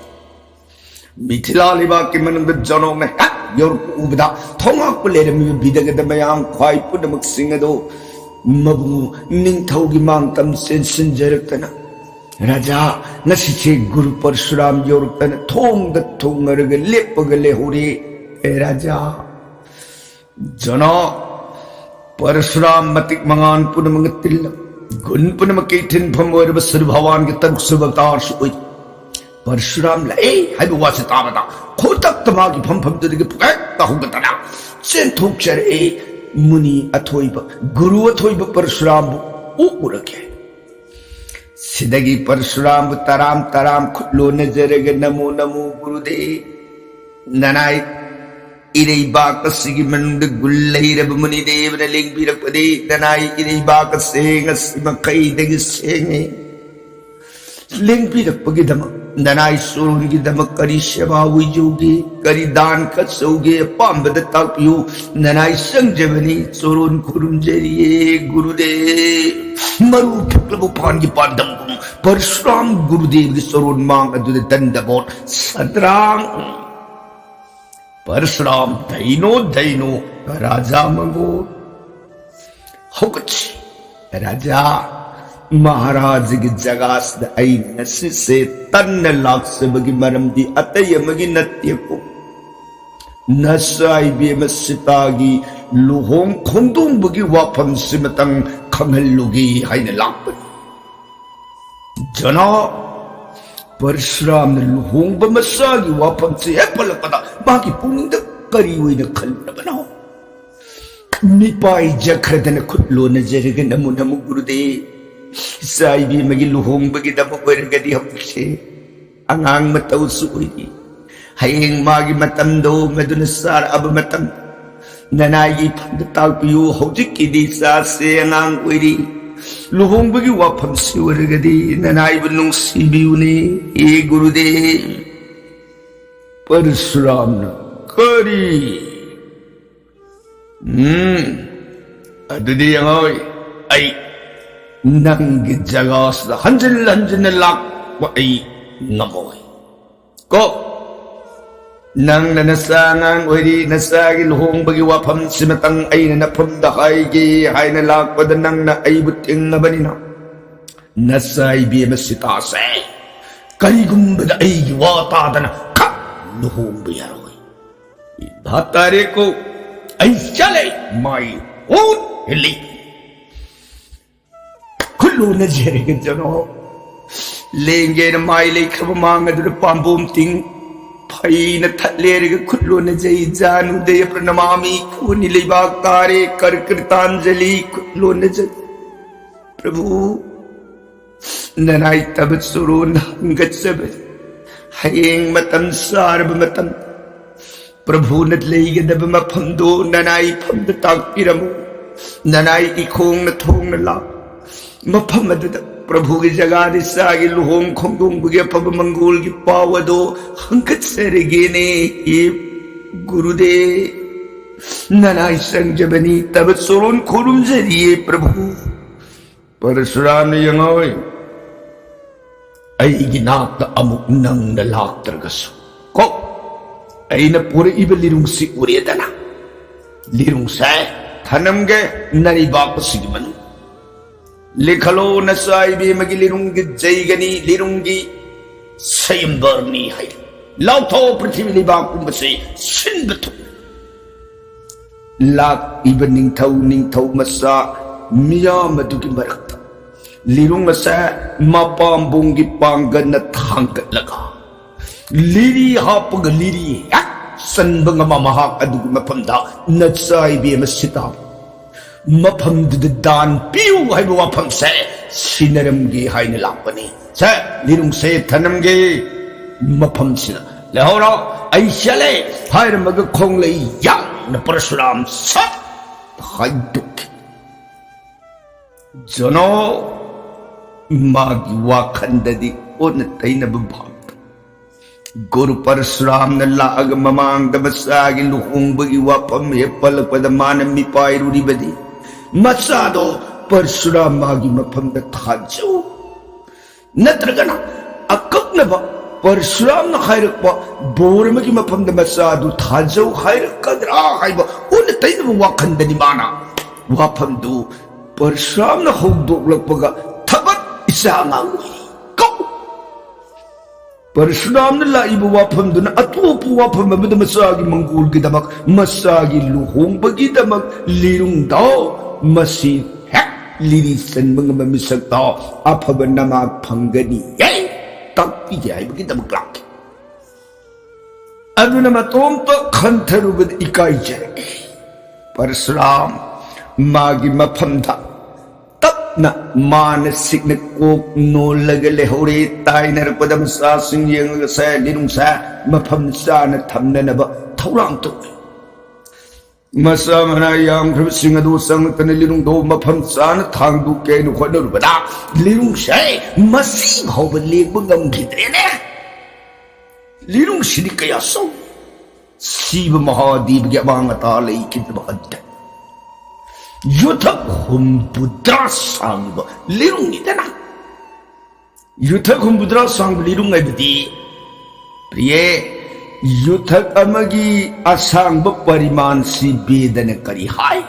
ꯃꯤꯊꯤꯂꯥ ꯂꯩꯕꯥꯛꯀꯤ ꯃꯅꯨꯡꯗ ꯖꯣꯅꯣꯛꯅ ꯍꯦꯛ ꯌꯧꯔꯛꯄ ꯎꯕꯗ ꯊꯣꯡꯉꯥꯛꯄ ꯂꯩꯔꯝꯃꯤꯕ ꯕꯤꯗꯒꯗ ꯃꯌꯥꯝ ꯈ꯭ꯋꯥꯏ ꯄꯨꯝꯅꯃꯛꯁꯤꯡ ꯑꯗꯨ ꯃꯕꯨꯡ ꯅꯤꯡꯊꯧꯒꯤ ꯃꯥꯡꯇꯝ ꯆꯦꯟꯁꯤꯟꯖꯔꯛꯇꯅ, "ꯔꯥꯖꯥ, ꯉꯁꯤꯁꯦ ꯒꯨꯔꯨ ꯄꯔꯁꯨꯔꯥꯝ ꯌꯧꯔꯛꯇꯅ ꯊꯣꯡꯗ ꯊꯨꯡꯉꯔꯒ ꯂꯦꯞꯄꯒ ꯂꯩꯍꯧꯔꯦ꯫ ꯑꯦ ꯔꯥꯖꯥ, ꯖꯣꯅꯣ, ꯄꯔꯁꯨꯔꯥꯝ ꯃꯇꯤꯛ ꯃꯉꯥꯟ ꯄꯨꯝꯅꯃꯛꯅ ꯇꯤꯜꯂꯕ, ꯒꯨꯟ ꯄꯨꯝꯅꯃꯛꯀꯤ ꯏꯊꯤꯟꯐꯝ ꯑꯣꯏꯔꯕ ꯁꯨꯔ ꯚꯒꯋꯥꯟꯒꯤ ꯇꯔꯨꯛ ꯁꯨꯕ ꯑꯕꯇꯥꯔꯁꯨ ꯑꯣꯏ꯫ ꯄꯔꯁꯨꯔꯥꯝ ꯂꯥꯛꯑꯦ ꯍꯥꯏꯕ ꯋꯥꯁꯦ ꯇꯥꯕꯗ ꯈꯨꯗꯛꯇ ꯃꯥꯒꯤ ꯐꯝꯐꯝꯗꯨꯗꯒꯤ ꯄꯨꯀꯛꯇ ꯍꯧꯒꯠꯇꯅ ꯆꯦꯟꯊꯣꯛꯆꯔꯛꯑꯦ꯫ ꯃꯨꯅꯤ ꯑꯊꯣꯏꯕ, ꯒꯨꯔꯨ ꯑꯊꯣꯏꯕ ꯄꯔꯁꯨꯔꯥꯝꯕꯨ ꯎ ꯎꯔꯒꯦ꯫ ꯁꯤꯗꯒꯤ ꯄꯔꯁꯨꯔꯥꯝꯕꯨ ꯇꯔꯥꯝ ꯇꯔꯥꯝ ꯈꯨꯠ ꯂꯣꯟꯅꯖꯔꯒ, "ꯅꯃꯣ ꯅꯃꯣ ꯒꯨꯔꯨꯗꯦ, ꯅꯅꯥꯏ ꯏꯔꯩꯕꯥꯛ ꯑꯁꯤꯒꯤ ꯃꯅꯨꯡꯗ ꯒꯨꯟ ꯂꯩꯔꯕ ꯃꯨꯅꯤꯗꯦꯕꯅ ꯂꯦꯡꯕꯤꯔꯛꯄꯗꯤ ꯅꯅꯥꯏ ꯏꯔꯩꯕꯥꯛ ꯑꯁꯦ ꯉꯁꯤ ꯃꯈꯩꯗꯒꯤ ꯁꯦꯡꯉꯤ꯫ ꯂꯦꯡꯕꯤꯔꯛꯄꯒꯤꯗꯃꯛ ꯅꯅꯥꯏ ꯆꯣꯔꯣꯟꯒꯤꯗꯃꯛ ꯀꯔꯤ ꯁꯦꯕꯥ ꯑꯣꯏꯖꯧꯒꯦ, ꯀꯔꯤ ꯗꯥꯟ ꯀꯠꯆꯧꯒꯦ, ꯑꯄꯥꯝꯕꯗ ꯇꯥꯛꯄꯤꯌꯨ꯫ ꯅꯅꯥꯏ ꯆꯪꯖꯕꯅꯤ, ꯆꯣꯔꯣꯟ ꯈꯨꯔꯨꯝꯖꯔꯤꯌꯦ ꯒꯨꯔꯨꯗꯦꯕ"꯫ ꯃꯔꯨ ꯐꯨꯛꯂꯕ ꯎꯄꯥꯟꯒꯤ ꯄꯥꯟꯗꯝꯒꯨꯝ ꯄꯔꯁꯨꯔꯥꯝ ꯒꯨꯔꯨꯗꯦꯕꯒꯤ ꯆꯣꯔꯣꯟ ꯃꯥꯡ ꯑꯗꯨꯗ ꯗꯟꯗꯕꯣꯠ ꯁꯗ꯭ꯔꯥꯡ ꯄꯔꯁꯨꯔꯥꯝ, ꯗꯩꯅꯣ, ꯗꯩꯅꯣ, ꯔꯥꯖꯥ ꯃꯪꯒꯣꯜ꯫ ꯍꯧꯒꯠꯁꯤ꯫ ꯔꯥꯖꯥ, ꯃꯍꯥꯔꯥꯖꯒꯤ ꯖꯒꯥꯁꯤꯗ ꯑꯩꯅ ꯉꯁꯤꯁꯦ ꯇꯟꯅ ꯂꯥꯛꯆꯕꯒꯤ ꯃꯔꯝꯗꯤ ꯑꯇꯩ ꯑꯃꯒꯤ ꯅꯠꯇꯦꯀꯣ꯫ ꯅꯆꯥ ꯏꯕꯦꯝꯃ ꯁꯤꯇꯥꯒꯤ ꯂꯨꯍꯣꯡ ꯈꯣꯡꯗꯣꯡꯕꯒꯤ ꯋꯥꯐꯝꯁꯤꯃꯇꯪ ꯈꯪꯍꯜꯂꯨꯒꯦ ꯍꯥꯏꯅ ꯂꯥꯛꯄꯅꯤ꯫ ꯖꯅꯥ, ꯄꯔꯁꯨꯔꯥꯝꯅ ꯂꯨꯍꯣꯡꯕ ꯃꯆꯥꯒꯤ ꯋꯥꯐꯝꯁꯤ ꯍꯦꯛ ꯄꯜꯂꯛꯄꯗ ꯃꯥꯒꯤ ꯄꯨꯛꯅꯤꯡꯗ ꯀꯔꯤ ꯑꯣꯏꯅ ꯈꯜꯂꯕꯅꯣ? ꯃꯤꯄꯥꯏ ꯖꯈ꯭ꯔꯗꯅ ꯈꯨꯠ ꯂꯣꯟꯅꯖꯔꯒ ꯅꯃꯨ ꯅꯃꯨ ꯒꯨꯔꯨꯗꯦ꯫ ꯏꯆꯥ ꯏꯕꯦꯝꯃꯒꯤ ꯂꯨꯍꯣꯡꯕꯒꯤꯗꯃꯛ ꯑꯣꯏꯔꯒꯗꯤ ꯍꯧꯖꯤꯛꯁꯦ ꯑꯉꯥꯡ ꯃꯇꯧꯁꯨ ꯑꯣꯏꯔꯤ꯫ ꯍꯌꯦꯡ ꯃꯥꯒꯤ ꯃꯇꯝꯗꯣ ꯃꯗꯨꯅ ꯆꯥꯔꯛꯑꯕ ꯃꯇꯝ, ꯅꯅꯥꯏꯒꯤ ꯏꯐꯝꯗ ꯇꯥꯛꯄꯤꯌꯨ꯫ ꯍꯧꯖꯤꯛꯀꯤꯗꯤ ꯏꯆꯥꯁꯦ ꯑꯉꯥꯡ ꯑꯣꯏꯔꯤ꯫ ꯂꯨꯍꯣꯡꯕꯒꯤ ꯋꯥꯐꯝꯁꯤ ꯑꯣꯏꯔꯒꯗꯤ ꯅꯅꯥꯏꯕꯨ ꯅꯨꯡꯁꯤꯕꯤꯌꯨꯅꯦ, ꯍꯦ ꯒꯨꯔꯨꯗꯦ꯫ ꯄꯔꯁꯨꯔꯥꯝꯅ, ꯀꯔꯤ? ꯎꯝ, ꯑꯗꯨꯗꯤ ꯌꯦꯡꯉꯣꯏ, ꯑꯩ ꯅꯪꯒꯤ ꯖꯒꯥꯁꯤꯗ ꯍꯟꯖꯤꯟ ꯍꯟꯖꯤꯟꯅ ꯂꯥꯛꯄ ꯑꯩ ꯉꯝꯃꯣꯏ꯫ ꯀꯣ, ꯅꯪꯅ ꯅꯆꯥ ꯑꯉꯥꯡ ꯑꯣꯏꯔꯤ, ꯅꯆꯥꯒꯤ ꯂꯨꯍꯣꯡꯕꯒꯤ ꯋꯥꯐꯝꯁꯤꯃꯇꯪ ꯑꯩꯅ ꯅꯐꯝꯗ ꯍꯥꯏꯒꯦ ꯍꯥꯏꯅ ꯂꯥꯛꯄꯗ ꯅꯪꯅ ꯑꯩꯕꯨ ꯊꯤꯡꯉꯕꯅꯤꯅ, ꯅꯆꯥ ꯏꯕꯦꯝꯃ ꯁꯤꯇꯥꯁꯦ ꯀꯔꯤꯒꯨꯝꯕꯗ ꯑꯩꯒꯤ ꯋꯥ ꯇꯥꯗꯅ ꯈꯛ ꯂꯨꯍꯣꯡꯕ ꯌꯥꯔꯣꯏ꯫ ꯚꯥꯞ ꯇꯥꯔꯦꯀꯣ? ꯑꯩ ꯆꯠꯂꯦ, ꯃꯥꯏ ꯍꯨꯠ ꯍꯤꯜꯂꯤ꯫ ꯈꯨꯠ ꯂꯣꯟꯅꯖꯔꯒꯦ ꯖꯅꯣ꯫ ꯂꯦꯡꯒꯦꯅ ꯃꯥꯏ ꯂꯩꯈ꯭ꯔꯕ ꯃꯥꯡ ꯑꯗꯨꯗ ꯄꯥꯝꯕꯣꯝ ꯇꯤꯡ ꯐꯩꯅ ꯊꯠꯂꯦꯔꯒ ꯈꯨꯠ ꯂꯣꯟꯅꯖꯩ꯫ ꯖꯥꯅꯨꯗꯦ ꯄ꯭ꯔꯅꯃꯥꯃꯤ ꯈꯨꯅꯤ ꯂꯩꯕꯥꯛ ꯇꯥꯔꯦ ꯀꯔꯀ꯭ꯔꯤꯇꯥꯟꯖꯂꯤ ꯈꯨꯠ ꯂꯣꯟꯅꯖꯩ꯫ ꯄ꯭ꯔꯚꯨ, ꯅꯅꯥꯏ ꯇꯕ ꯆꯣꯔꯣꯟ ꯍꯪꯒꯠꯆꯕ ꯍꯌꯦꯡ ꯃꯇꯝ ꯆꯥꯔꯕ ꯃꯇꯝ ꯄ꯭ꯔꯚꯨꯅ ꯂꯩꯒꯗꯕ ꯃꯐꯝꯗꯨ ꯅꯅꯥꯏ ꯏꯐꯝꯗ ꯇꯥꯛꯄꯤꯔꯝꯃꯨ꯫ ꯅꯅꯥꯏ ꯏꯈꯣꯡꯅ ꯊꯣꯡꯅ ꯂꯥꯛ ꯃꯐꯝ ꯑꯗꯨꯗ ꯄ꯭ꯔꯚꯨꯒꯤ ꯖꯒꯥꯗ ꯏꯆꯥꯒꯤ ꯂꯨꯍꯣꯡ ꯈꯣꯡꯗꯣꯡꯕꯒꯤ ꯑꯐꯕ ꯃꯪꯒꯣꯜꯒꯤ ꯄꯥꯎ ꯑꯗꯨ ꯍꯪꯒꯠꯆꯔꯒꯦꯅꯦ꯫ ꯍꯦ ꯒꯨꯔꯨꯗꯦ, ꯅꯅꯥꯏ ꯆꯪꯖꯕꯅꯤ, ꯇꯕ ꯆꯣꯔꯣꯟ ꯈꯨꯔꯨꯝꯖꯔꯤꯌꯦ ꯄ꯭ꯔꯚꯨ꯫ ꯄꯔꯁꯨꯔꯥꯝꯅ ꯌꯦꯡꯉꯣꯏ, ꯑꯩꯒꯤ ꯅꯥꯛꯇ ꯑꯃꯨꯛ ꯅꯪꯅ ꯂꯥꯛꯇ꯭ꯔꯒꯁꯨ ꯀꯣ, ꯑꯩꯅ ꯄꯨꯔꯛꯏꯕ ꯂꯤꯔꯨꯡꯁꯤ ꯎꯔꯦꯗꯅ, ꯂꯤꯔꯨꯡꯁꯦ ꯊꯅꯝꯒꯦ ꯅꯔꯩꯕꯥꯛ ꯑꯁꯤꯒꯤ ꯃꯅꯨꯡ꯫ ꯂꯦꯈꯠꯂꯣ ꯅꯆꯥ ꯏꯕꯦꯝꯃꯒꯤ ꯂꯤꯔꯨꯡꯒꯤ ꯖꯩꯒꯅꯤ, ꯂꯤꯔꯨꯡꯒꯤ ꯁꯌꯝꯕꯔꯅꯤ ꯍꯥꯏ꯫ ꯂꯥꯎꯊꯣꯛꯑꯣ ꯄ꯭ꯔꯤꯊꯤꯕꯤ ꯂꯩꯕꯥꯛ ꯄꯨꯝꯕꯁꯦ ꯁꯤꯟꯕ ꯊꯨꯡꯅ꯫ ꯂꯥꯛꯂꯤꯕ ꯅꯤꯡꯊꯧ, ꯅꯤꯡꯊꯧ ꯃꯆꯥ ꯃꯤꯌꯥꯝ ꯑꯗꯨꯒꯤ ꯃꯔꯛꯇ ꯂꯤꯔꯨꯡ ꯑꯁꯦ ꯃꯄꯥꯝꯕꯣꯝꯒꯤ ꯄꯥꯡꯒꯜꯅ ꯊꯥꯡꯒꯠꯂꯒ, ꯂꯤꯔꯤ ꯍꯥꯞꯄꯒ ꯂꯤꯔꯤ ꯍꯦꯛ ꯆꯟꯕ ꯉꯝꯕ ꯃꯍꯥꯛ ꯑꯗꯨꯒꯤ ꯃꯐꯝꯗ ꯅꯆꯥ ꯏꯕꯦꯝꯃ ꯁꯤꯇꯥ ꯃꯐꯝꯗꯨꯗ ꯗꯥꯟ ꯄꯤꯌꯨ ꯍꯥꯏꯕ ꯋꯥꯐꯝꯁꯦ ꯁꯤꯟꯅꯔꯝꯒꯦ ꯍꯥꯏꯅ ꯂꯥꯛꯄꯅꯤ꯫ ꯁꯦ, ꯂꯤꯔꯨꯡꯁꯦ ꯊꯅꯝꯒꯦ ꯃꯐꯝꯁꯤꯗ ꯂꯩꯍꯧꯔꯣ, ꯑꯩ ꯆꯠꯂꯦ ꯍꯥꯏꯔꯝꯃꯒ ꯈꯣꯡꯂꯩ ꯌꯥꯡꯅ ꯄꯔꯁꯨꯔꯥꯝ ꯁꯠ ꯍꯥꯏꯗꯣꯛꯈꯤ꯫ ꯖꯅꯣ ꯃꯥꯒꯤ ꯋꯥꯈꯟꯗꯗꯤ ꯑꯣꯟꯅ ꯇꯩꯅꯕ ꯚꯥꯕꯇ ꯒꯨꯔꯨ ꯄꯔꯁꯨꯔꯥꯝꯅ ꯂꯥꯛꯑꯒ ꯃꯃꯥꯡꯗ ꯃꯆꯥꯒꯤ ꯂꯨꯍꯣꯡꯕꯒꯤ ꯋꯥꯐꯝ ꯍꯦꯛ ꯄꯜꯂꯛꯄꯗ ꯃꯥꯅ ꯃꯤꯄꯥꯏꯔꯨꯔꯤꯕꯗꯤ ꯃꯆꯥꯗꯣ ꯄꯔꯁꯨꯔꯥꯝ ꯃꯥꯒꯤ ꯃꯐꯝꯗ ꯊꯥꯖꯧ꯫ ꯅꯠꯇ꯭ꯔꯒꯅ ꯑꯀꯛꯅꯕ ꯄꯔꯁꯨꯔꯥꯝꯅ ꯍꯥꯏꯔꯛꯄ ꯕꯣꯔ ꯑꯃꯒꯤ ꯃꯐꯝꯗ ꯃꯆꯥꯗꯨ ꯊꯥꯖꯧ ꯍꯥꯏꯔꯛꯀꯗ꯭ꯔꯥ ꯍꯥꯏꯕ ꯑꯣꯟꯅ ꯇꯩꯅꯕ ꯋꯥꯈꯟꯗꯅꯤ ꯃꯥꯅ ꯋꯥꯐꯝꯗꯨ ꯄꯔꯁꯨꯔꯥꯝꯅ ꯍꯧꯗꯣꯛꯂꯛꯄꯒ ꯊꯕꯠ ꯏꯆꯥ ꯑꯉꯥꯡ ꯑꯣꯏꯔꯤ꯫ ꯀꯧ! ꯄꯔꯁꯨꯔꯥꯝꯅ ꯂꯥꯛꯏꯕ ꯋꯥꯐꯝꯗꯨꯅ ꯑꯇꯣꯞꯄ ꯋꯥꯐꯝ ꯑꯃꯗ ꯃꯆꯥꯒꯤ ꯃꯪꯒꯣꯜꯒꯤꯗꯃꯛ, ꯃꯆꯥꯒꯤ ꯂꯨꯍꯣꯡꯕꯒꯤꯗꯃꯛ ꯂꯤꯔꯨꯡꯗꯣ ꯃꯁꯤ ꯍꯦꯛ ꯂꯤꯔꯤ ꯆꯟꯕ ꯉꯝꯕ ꯃꯤꯁꯛꯇꯣ ꯑꯐꯕ ꯅꯃꯥ ꯐꯪꯒꯅꯤ꯫ ꯍꯦ! ꯇꯥꯛꯄꯤꯒꯦ ꯍꯥꯏꯕꯒꯤꯗꯃꯛ ꯂꯥꯛꯈꯤ꯫ ꯑꯗꯨꯅ ꯃꯇꯣꯝꯇ ꯈꯟꯊꯔꯨꯕꯗ ꯏꯀꯥꯏꯖꯔꯛꯏ꯫ ꯄꯔꯁꯨꯔꯥꯝ ꯃꯥꯒꯤ ꯃꯐꯝꯗ ꯇꯞꯅ ꯃꯥꯅ ꯁꯤꯛꯅ ꯀꯣꯛ ꯅꯣꯜꯂꯒ ꯂꯩꯍꯧꯔꯦ꯫ ꯇꯥꯏꯅꯔꯛꯄꯗ ꯃꯆꯥꯁꯤꯡ ꯌꯦꯡꯉꯒ ꯁꯦ ꯂꯤꯔꯨꯡꯁꯦ ꯃꯐꯝ ꯆꯥꯅ ꯊꯝꯅꯅꯕ ꯊꯧꯔꯥꯡ ꯇꯧꯏ꯫ ꯃꯆꯥ ꯃꯅꯥ ꯌꯥꯝꯈ꯭ꯔꯕꯁꯤꯡ ꯑꯗꯨ ꯆꯪꯂꯛꯇꯅ ꯂꯤꯔꯨꯡꯗꯣ ꯃꯐꯝ ꯆꯥꯅ ꯊꯥꯡꯗꯣꯛꯀꯦ ꯍꯥꯏꯅ ꯍꯣꯠꯅꯔꯨꯕꯗ ꯂꯤꯔꯨꯡꯁꯦ ꯃꯁꯤ ꯐꯥꯎꯕ ꯂꯦꯡꯕ ꯉꯝꯈꯤꯗ꯭ꯔꯦꯅꯦ꯫ ꯂꯤꯔꯨꯡꯁꯤꯗꯤ ꯀꯌꯥ ꯆꯥꯎ, ꯁꯤꯕ ꯃꯍꯥꯗꯦꯕꯒꯤ ꯑꯃꯥꯡ ꯑꯇꯥ ꯂꯩꯈꯤꯗꯕ ꯑꯗꯨꯗ ꯌꯨꯊꯛ ꯍꯨꯝꯐꯨꯇꯔꯥ ꯁꯥꯡꯕ ꯂꯤꯔꯨꯡꯅꯤꯗꯅ꯫ ꯌꯨꯊꯛ ꯍꯨꯝꯐꯨꯇꯔꯥ ꯁꯥꯡꯕ ꯂꯤꯔꯨꯡ ꯍꯥꯏꯕꯗꯤ, ꯄ꯭ꯔꯤꯌꯦ, ꯌꯨꯊꯛ ꯑꯃꯒꯤ ꯑꯁꯥꯡꯕ ꯄꯔꯤꯃꯥꯟꯁꯤ ꯕꯦꯗꯅ ꯀꯔꯤ ꯍꯥꯏ?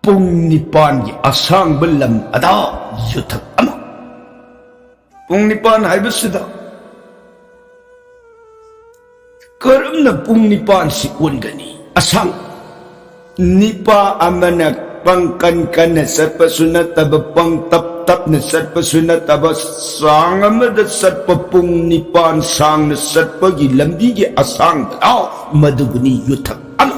ꯄꯨꯡ ꯅꯤꯄꯥꯟꯒꯤ ꯑꯁꯥꯡꯕ ꯂꯝ ꯑꯗꯥ ꯌꯨꯊꯛ ꯑꯃ꯫ ꯄꯨꯡ ꯅꯤꯄꯥꯟ ꯍꯥꯏꯕꯁꯤꯗ ꯀꯔꯝꯅ ꯄꯨꯡ ꯅꯤꯄꯥꯟꯁꯤ ꯑꯣꯟꯒꯅꯤ? ꯑꯁꯥꯡ ꯅꯤꯄꯥ ꯑꯃꯅ ꯄꯪꯀꯟ ꯀꯟꯅ ꯆꯠꯄꯁꯨ ꯅꯠꯇꯕ, ꯄꯪ ꯇꯞ ꯇꯞꯅ ꯆꯠꯄꯁꯨ ꯅꯠꯇꯕ, ꯆꯥꯡ ꯑꯃꯗ ꯆꯠꯄ, ꯄꯨꯡ ꯅꯤꯄꯥꯟ ꯁꯥꯡꯅ ꯆꯠꯄꯒꯤ ꯂꯝꯕꯤꯒꯤ ꯑꯁꯥꯡꯕꯗ ꯃꯗꯨꯕꯨꯅꯤ ꯌꯨꯊꯛ ꯑꯃ꯫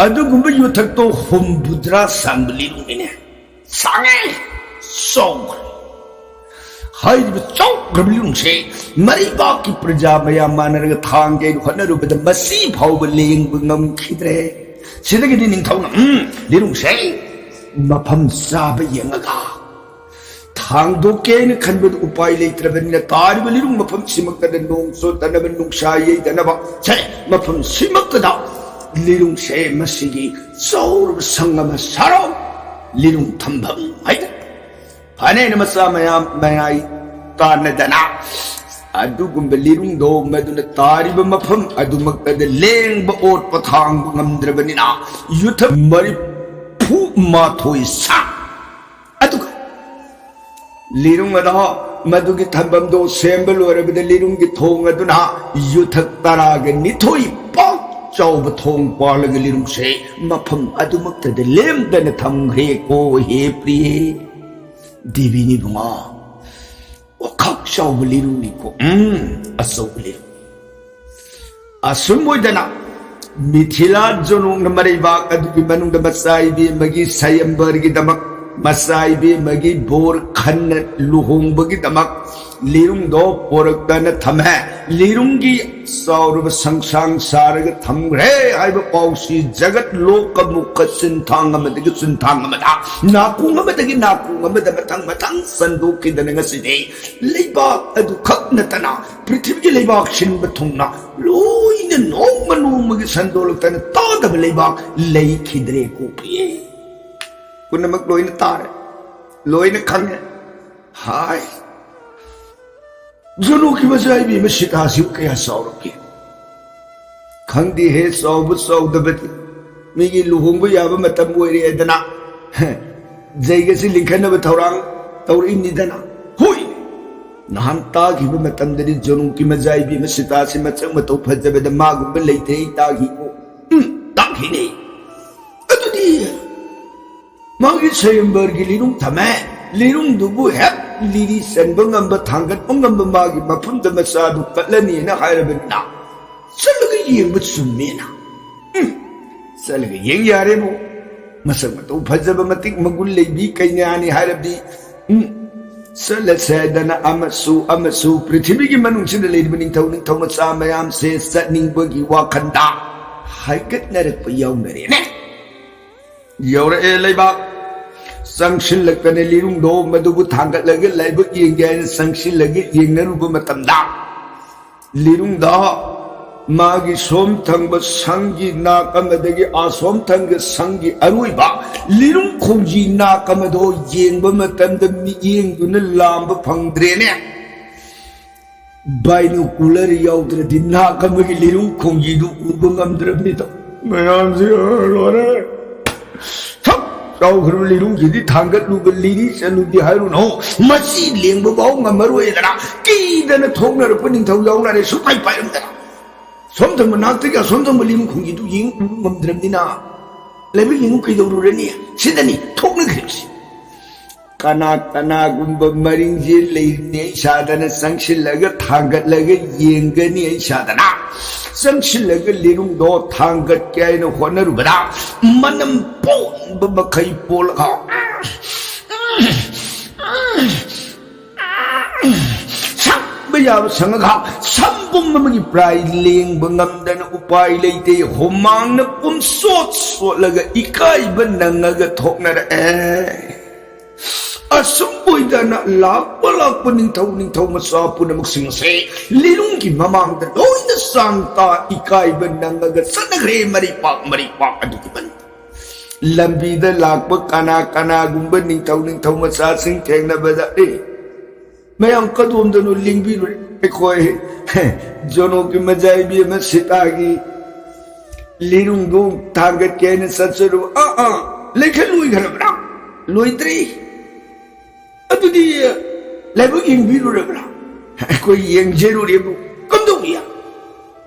ꯑꯗꯨꯒꯨꯝꯕ ꯌꯨꯊꯛꯇꯣ ꯍꯨꯝꯐꯨꯇꯔꯥ ꯁꯥꯡꯕ ꯂꯤꯔꯨꯡꯅꯤꯅꯦ꯫ ꯁꯥꯡꯉꯦ, ꯆꯥꯎꯈ꯭ꯔꯦ꯫ ꯍꯥꯏꯔꯤꯕ ꯆꯥꯎꯈ꯭ꯔꯕ ꯂꯤꯔꯨꯡꯁꯦ ꯃꯔꯩꯕꯥꯛꯀꯤ ꯄ꯭ꯔꯖꯥ ꯃꯌꯥꯝ ꯃꯥꯟꯅꯔꯒ ꯊꯥꯡꯒꯦ ꯍꯥꯏꯅ ꯍꯣꯠꯅꯔꯨꯕꯗ ꯃꯁꯤ ꯐꯥꯎꯕ ꯂꯦꯡꯕ ꯉꯝꯈꯤꯗ꯭ꯔꯦ꯫ ꯁꯤꯗꯒꯤꯗꯤ ꯅꯤꯡꯊꯧꯅ, ꯎꯝ, ꯂꯤꯔꯨꯡꯁꯦ ꯃꯐꯝ ꯆꯥꯕ ꯌꯦꯡꯉꯒ ꯊꯥꯡꯗꯣꯛꯀꯦ ꯍꯥꯏꯅ ꯈꯟꯕꯗ ꯎꯄꯥꯏ ꯂꯩꯇ꯭ꯔꯕꯅꯤꯅ, ꯇꯥꯔꯤꯕ ꯂꯤꯔꯨꯡ ꯃꯐꯝꯁꯤꯃꯛꯇꯗ ꯅꯣꯡ ꯆꯣꯠꯇꯅꯕ, ꯅꯨꯡꯁꯥ ꯌꯩꯗꯅꯕ, ꯁꯦ, ꯃꯐꯝꯁꯤꯃꯛꯇꯗ ꯂꯤꯔꯨꯡꯁꯦ ꯃꯁꯤꯒꯤ ꯆꯥꯎꯔꯕ ꯁꯪ ꯑꯃ ꯁꯥꯔꯣ, ꯂꯤꯔꯨꯡ ꯊꯝꯐꯝ ꯍꯥꯏꯗꯅ꯫ ꯐꯅꯦꯅ ꯃꯆꯥ ꯃꯌꯥꯝ ꯃꯌꯥꯏ ꯇꯥꯟꯅꯗꯅ ꯑꯗꯨꯒꯨꯝꯕ ꯂꯤꯔꯨꯡꯗꯣ ꯃꯗꯨꯅ ꯇꯥꯔꯤꯕ ꯃꯐꯝ ꯑꯗꯨꯃꯛꯇꯗ ꯂꯦꯡꯕ ꯑꯣꯠꯄ ꯊꯥꯡꯕ ꯉꯝꯗ꯭ꯔꯕꯅꯤꯅ, ꯌꯨꯊꯛ ꯃꯔꯤꯐꯨ ꯃꯥꯊꯣꯏ ꯁꯥ꯫ ꯑꯗꯨꯒ ꯂꯤꯔꯨꯡ ꯑꯗꯣ ꯃꯗꯨꯒꯤ ꯊꯝꯐꯝꯗꯣ ꯁꯦꯝꯕ ꯂꯣꯏꯔꯕꯗ, ꯂꯤꯔꯨꯡꯒꯤ ꯊꯣꯡ ꯑꯗꯨꯅ ꯌꯨꯊꯛ ꯇꯔꯥꯒ ꯅꯤꯊꯣꯏ ꯄꯥꯛ ꯆꯥꯎꯕ ꯊꯣꯡ ꯄꯥꯜꯂꯒ ꯂꯤꯔꯨꯡꯁꯦ ꯃꯐꯝ ꯑꯗꯨꯃꯛꯇꯗ ꯂꯦꯝꯗꯅ ꯊꯝꯈ꯭ꯔꯦꯀꯣ, ꯍꯦ ꯄ꯭ꯔꯤꯌꯦ꯫ ꯗꯦꯕꯤꯅꯤ ꯏꯕꯨꯡꯉꯣ, ꯋꯥꯈꯛ ꯆꯥꯎꯕ ꯂꯤꯔꯨꯡꯅꯤꯀꯣ꯫ ꯎꯝ, ꯑꯆꯧꯕ ꯂꯤꯔꯨꯡ꯫ ꯑꯁꯨꯝ ꯑꯣꯏꯗꯅ ꯃꯤꯊꯤꯂꯥ ꯖꯣꯅꯣꯡꯅ ꯃꯔꯩꯕꯥꯛ ꯑꯗꯨꯒꯤ ꯃꯅꯨꯡꯗ ꯃꯆꯥ ꯏꯕꯦꯝꯃꯒꯤ ꯁꯌꯝꯕꯔꯒꯤꯗꯃꯛ, ꯃꯆꯥ ꯏꯕꯦꯝꯃꯒꯤ ꯕꯣꯔ ꯈꯟꯅ ꯂꯨꯍꯣꯡꯕꯒꯤꯗꯃꯛ ꯂꯤꯔꯨꯡꯗꯣ ꯄꯣꯔꯛꯇꯅ ꯊꯝꯃꯦ꯫ ꯂꯤꯔꯨꯡꯒꯤ ꯆꯥꯎꯔꯕ ꯁꯪꯁꯥꯡ ꯁꯥꯔꯒ ꯊꯝꯈ꯭ꯔꯦ ꯍꯥꯏꯕ ꯄꯥꯎꯁꯤ ꯖꯒꯠ ꯂꯣꯛꯀ ꯃꯨꯛꯀ ꯆꯤꯟꯊꯥꯡ ꯑꯃꯗꯒꯤ ꯆꯤꯟꯊꯥꯡ ꯑꯃꯗ, ꯅꯥꯀꯣꯡ ꯑꯃꯗꯒꯤ ꯅꯥꯀꯣꯡ ꯑꯃꯗ ꯃꯊꯪ ꯃꯊꯪ ꯁꯟꯗꯣꯛꯈꯤꯗꯅ ꯉꯁꯤꯗꯤ ꯂꯩꯕꯥꯛ ꯑꯗꯨꯈꯛ ꯅꯠꯇꯅ ꯄ꯭ꯔꯤꯊꯤꯕꯤꯒꯤ ꯂꯩꯕꯥꯛ ꯁꯤꯟꯕ ꯊꯨꯡꯅ ꯂꯣꯏꯅ ꯅꯣꯡꯃ ꯅꯣꯡꯃꯒꯤ ꯁꯟꯗꯣꯛꯂꯛꯇꯅ ꯇꯥꯗꯕ ꯂꯩꯕꯥꯛ ꯂꯩꯈꯤꯗ꯭ꯔꯦ ꯀꯣ ꯄ꯭ꯔꯤꯌꯦ꯫ ꯄꯨꯝꯅꯃꯛ ꯂꯣꯏꯅ ꯇꯥꯔꯦ, ꯂꯣꯏꯅ ꯈꯪꯉꯦ꯫ ꯍꯥꯏ꯫ ꯖꯨꯅꯨꯒꯤ ꯃꯆꯥ ꯏꯕꯦꯝꯃ ꯁꯤꯇꯥꯁꯤꯕꯨ ꯀꯌꯥ ꯆꯥꯎꯔꯛꯀꯦ? ꯈꯪꯗꯦꯍꯦ, ꯆꯥꯎꯕ ꯆꯥꯎꯗꯕꯗꯤ꯫ ꯃꯤꯒꯤ ꯂꯨꯍꯣꯡꯕ ꯌꯥꯕ ꯃꯇꯝ ꯑꯣꯏꯔꯦꯗꯅ ꯖꯩꯒꯁꯤ ꯂꯤꯡꯈꯠꯅꯕ ꯊꯧꯔꯥꯡ ꯇꯧꯔꯛꯏꯅꯤꯗꯅ꯫ ꯍꯣꯏ, ꯅꯍꯥꯟ ꯇꯥꯈꯤꯕ ꯃꯇꯝꯗꯗꯤ ꯖꯨꯅꯨꯒꯤ ꯃꯆꯥ ꯏꯕꯦꯝꯃ ꯁꯤꯇꯥꯁꯤ ꯃꯁꯛ ꯃꯇꯧ ꯐꯖꯕꯗ ꯃꯥꯒꯨꯝꯕ ꯂꯩꯇꯦ ꯑꯩ ꯇꯥꯈꯤꯀꯣ꯫ ꯎꯝ, ꯇꯥꯈꯤꯅꯦ꯫ ꯑꯗꯨꯗꯤ ꯃꯥꯒꯤ ꯁꯌꯝꯕꯔꯒꯤ ꯂꯤꯔꯨꯡ ꯊꯝꯃꯦ꯫ ꯂꯤꯔꯨꯡꯗꯨꯕꯨ ꯍꯦꯛ ꯂꯤꯔꯤ ꯆꯟꯕ ꯉꯝꯕ, ꯊꯥꯡꯒꯠꯄ ꯉꯝꯕ ꯃꯥꯒꯤ ꯃꯐꯝꯗ ꯃꯆꯥꯗꯨ ꯀꯠꯂꯅꯤꯅ ꯍꯥꯏꯔꯕꯅꯤꯅ, ꯆꯠꯂꯒ ꯌꯦꯡꯕ ꯆꯨꯝꯃꯦꯅ꯫ ꯎꯝ, ꯆꯠꯂꯒ ꯌꯦꯡ ꯌꯥꯔꯦꯕꯨ꯫ ꯃꯁꯛ ꯃꯇꯧ ꯐꯖꯕ, ꯃꯇꯤꯛ ꯃꯒꯨꯟ ꯂꯩꯕꯤ ꯀꯩꯅꯥꯅꯤ ꯍꯥꯏꯔꯕꯗꯤ, ꯎꯝ, ꯆꯠꯂꯁꯦ ꯍꯥꯏꯗꯅ ꯑꯃꯁꯨ ꯑꯃꯁꯨ ꯄ꯭ꯔꯤꯊꯤꯕꯤꯒꯤ ꯃꯅꯨꯡꯁꯤꯗ ꯂꯩꯔꯤꯕ ꯅꯤꯡꯊꯧ ꯅꯤꯡꯊꯧ ꯃꯆꯥ ꯃꯌꯥꯝꯁꯦ ꯆꯠꯅꯤꯡꯕꯒꯤ ꯋꯥꯈꯟꯗ ꯍꯥꯏꯒꯠꯅꯔꯛꯄ ꯌꯥꯎꯅꯔꯦꯅꯦ꯫ ꯌꯧꯔꯛꯑꯦ ꯂꯩꯕꯥꯛ꯫ ꯆꯪꯁꯤꯜꯂꯛꯇꯅ ꯂꯤꯔꯨꯡꯗꯣ ꯃꯗꯨꯕꯨ ꯊꯥꯡꯒꯠꯂꯒ ꯂꯥꯏꯕꯛ ꯌꯦꯡꯒꯦ ꯍꯥꯏꯅ ꯆꯪꯁꯤꯜꯂꯒ ꯌꯦꯡꯅꯔꯨꯕ ꯃꯇꯝꯗ, ꯂꯤꯔꯨꯡꯗ ꯃꯥꯒꯤ ꯁꯣꯝ ꯊꯪꯕ ꯁꯪꯒꯤ ꯅꯥꯛ ꯑꯃꯗꯒꯤ ꯑꯁꯣꯝ ꯊꯪꯕ ꯁꯪꯒꯤ ꯑꯔꯣꯏꯕ ꯂꯤꯔꯨꯡ ꯈꯣꯡꯖꯤ ꯅꯥꯛ ꯑꯃꯗꯣ ꯌꯦꯡꯕ ꯃꯇꯝꯗ ꯃꯤꯠꯌꯦꯡꯗꯨꯅ ꯂꯥꯝꯕ ꯐꯪꯗ꯭ꯔꯦꯅꯦ꯫ ꯕꯥꯏꯅꯣꯀꯨꯂꯔ ꯌꯥꯎꯗ꯭ꯔꯗꯤ ꯅꯥꯛ ꯑꯃꯒꯤ ꯂꯤꯔꯨꯡ ꯈꯣꯡꯖꯤꯗꯨ ꯎꯕ ꯉꯝꯗ꯭ꯔꯕꯅꯤꯗꯣ꯫ ꯃꯌꯥꯝꯁꯤ ꯂꯣꯏꯔꯦ꯫ ꯁꯛ ꯆꯥꯎꯈ꯭ꯔꯕ ꯂꯤꯔꯨꯡꯁꯤꯗꯤ ꯊꯥꯡꯒꯠꯂꯨꯕ ꯂꯤꯔꯤ ꯆꯠꯂꯨꯗꯤ ꯍꯥꯏꯔꯨꯅꯨ꯫ ꯃꯁꯤ ꯂꯦꯡꯕ ꯐꯥꯎ ꯉꯝꯃꯔꯣꯏꯗꯅ ꯀꯤꯗꯅ ꯊꯣꯛꯅꯔꯛꯄ ꯅꯤꯡꯊꯧ ꯌꯥꯎꯅꯔꯦ ꯁꯨꯛꯄꯥꯏ ꯄꯥꯏꯔꯝꯗꯅ꯫ ꯁꯣꯝ ꯊꯪꯕ ꯅꯥꯛꯇꯒꯤ ꯑꯁꯣꯝ ꯊꯪꯕ ꯂꯤꯔꯨꯡ ꯈꯣꯡꯖꯤꯗꯨ ꯌꯦꯡ ꯎꯕ ꯉꯝꯗ꯭ꯔꯕꯅꯤꯅ ꯂꯥꯏꯕꯛ ꯌꯦꯡꯉꯨ ꯀꯩꯗꯧꯔꯨꯔꯅꯤ? ꯁꯤꯗꯅꯤ ꯊꯣꯛꯅꯈ꯭ꯔꯤꯕꯁꯤ꯫ ꯀꯅꯥ ꯀꯅꯥꯒꯨꯝꯕ ꯃꯔꯤꯡꯁꯦ ꯂꯩꯔꯤꯅꯦ ꯑꯩ ꯁꯥꯗꯅ ꯆꯪꯁꯤꯜꯂꯒ ꯊꯥꯡꯒꯠꯂꯒ ꯌꯦꯡꯒꯅꯤ ꯑꯩ ꯁꯥꯗꯅ꯫ ꯆꯪꯁꯤꯜꯂꯒ ꯂꯤꯔꯨꯡꯗꯣ ꯊꯥꯡꯒꯠꯀꯦ ꯍꯥꯏꯅ ꯍꯣꯠꯅꯔꯨꯕꯗ ꯃꯅꯝ ꯄꯣꯟꯕ ꯃꯈꯩ ꯄꯣꯜꯂꯒ ꯁꯪꯕ ꯌꯥꯕ ꯁꯪꯉꯒ ꯁꯝꯕꯨꯝ ꯑꯃꯒꯤ ꯄ꯭ꯔꯥꯏ ꯂꯦꯡꯕ ꯉꯝꯗꯅ ꯎꯄꯥꯏ ꯂꯩꯇꯦ꯫ ꯍꯨꯃꯥꯡꯅ ꯄꯨꯝꯁꯣꯠ ꯁꯣꯠꯂꯒ ꯏꯀꯥꯏꯕ ꯅꯪꯉꯒ ꯊꯣꯛꯅꯔꯛꯑꯦ꯫ ꯑꯁꯨꯝ ꯑꯣꯏꯗꯅ ꯂꯥꯛꯄ ꯂꯥꯛꯄ ꯅꯤꯡꯊꯧ ꯅꯤꯡꯊꯧ ꯃꯆꯥ ꯄꯨꯝꯅꯃꯛꯁꯤꯡ ꯑꯁꯦ ꯂꯤꯔꯨꯡꯒꯤ ꯃꯃꯥꯡꯗ ꯂꯣꯏꯅ ꯆꯥꯡ ꯇꯥ ꯏꯀꯥꯏꯕ ꯅꯪꯉꯒ ꯆꯠꯅꯈ꯭ꯔꯦ ꯃꯔꯩꯄꯥꯛ ꯃꯔꯩꯄꯥꯛ ꯑꯗꯨꯒꯤ ꯃꯅꯨꯡꯗ꯫ ꯂꯝꯕꯤꯗ ꯂꯥꯛꯄ ꯀꯅꯥ ꯀꯅꯥꯒꯨꯝꯕ ꯅꯤꯡꯊꯧ ꯅꯤꯡꯊꯧ ꯃꯆꯥꯁꯤꯡ ꯊꯦꯡꯅꯕꯗ, "ꯑꯦ, ꯃꯌꯥꯝ ꯀꯗꯣꯝꯗꯅꯣ ꯂꯦꯡꯕꯤꯔꯨꯔꯦ꯫ ꯑꯩꯈꯣꯏ ꯖꯣꯅꯣꯛꯀꯤ ꯃꯖꯥꯏꯕꯤ ꯑꯃ ꯁꯤꯇꯥꯒꯤ ꯂꯤꯔꯨꯡꯗꯣ ꯊꯥꯡꯒꯠꯀꯦ ꯍꯥꯏꯅ ꯆꯠꯆꯔꯨꯕ꯫ ꯑꯥ, ꯑꯥ, ꯂꯩꯈꯠ ꯂꯣꯏꯈ꯭ꯔꯕ꯭ꯔꯥ? ꯂꯣꯏꯗ꯭ꯔꯤ꯫ ꯑꯗꯨꯗꯤ ꯂꯥꯏꯕꯛ ꯌꯦꯡꯕꯤꯔꯨꯔꯕ꯭ꯔꯥ? ꯑꯩꯈꯣꯏ ꯌꯦꯡꯖꯔꯨꯔꯦꯕꯨ꯫ ꯀꯝꯗꯧꯏ?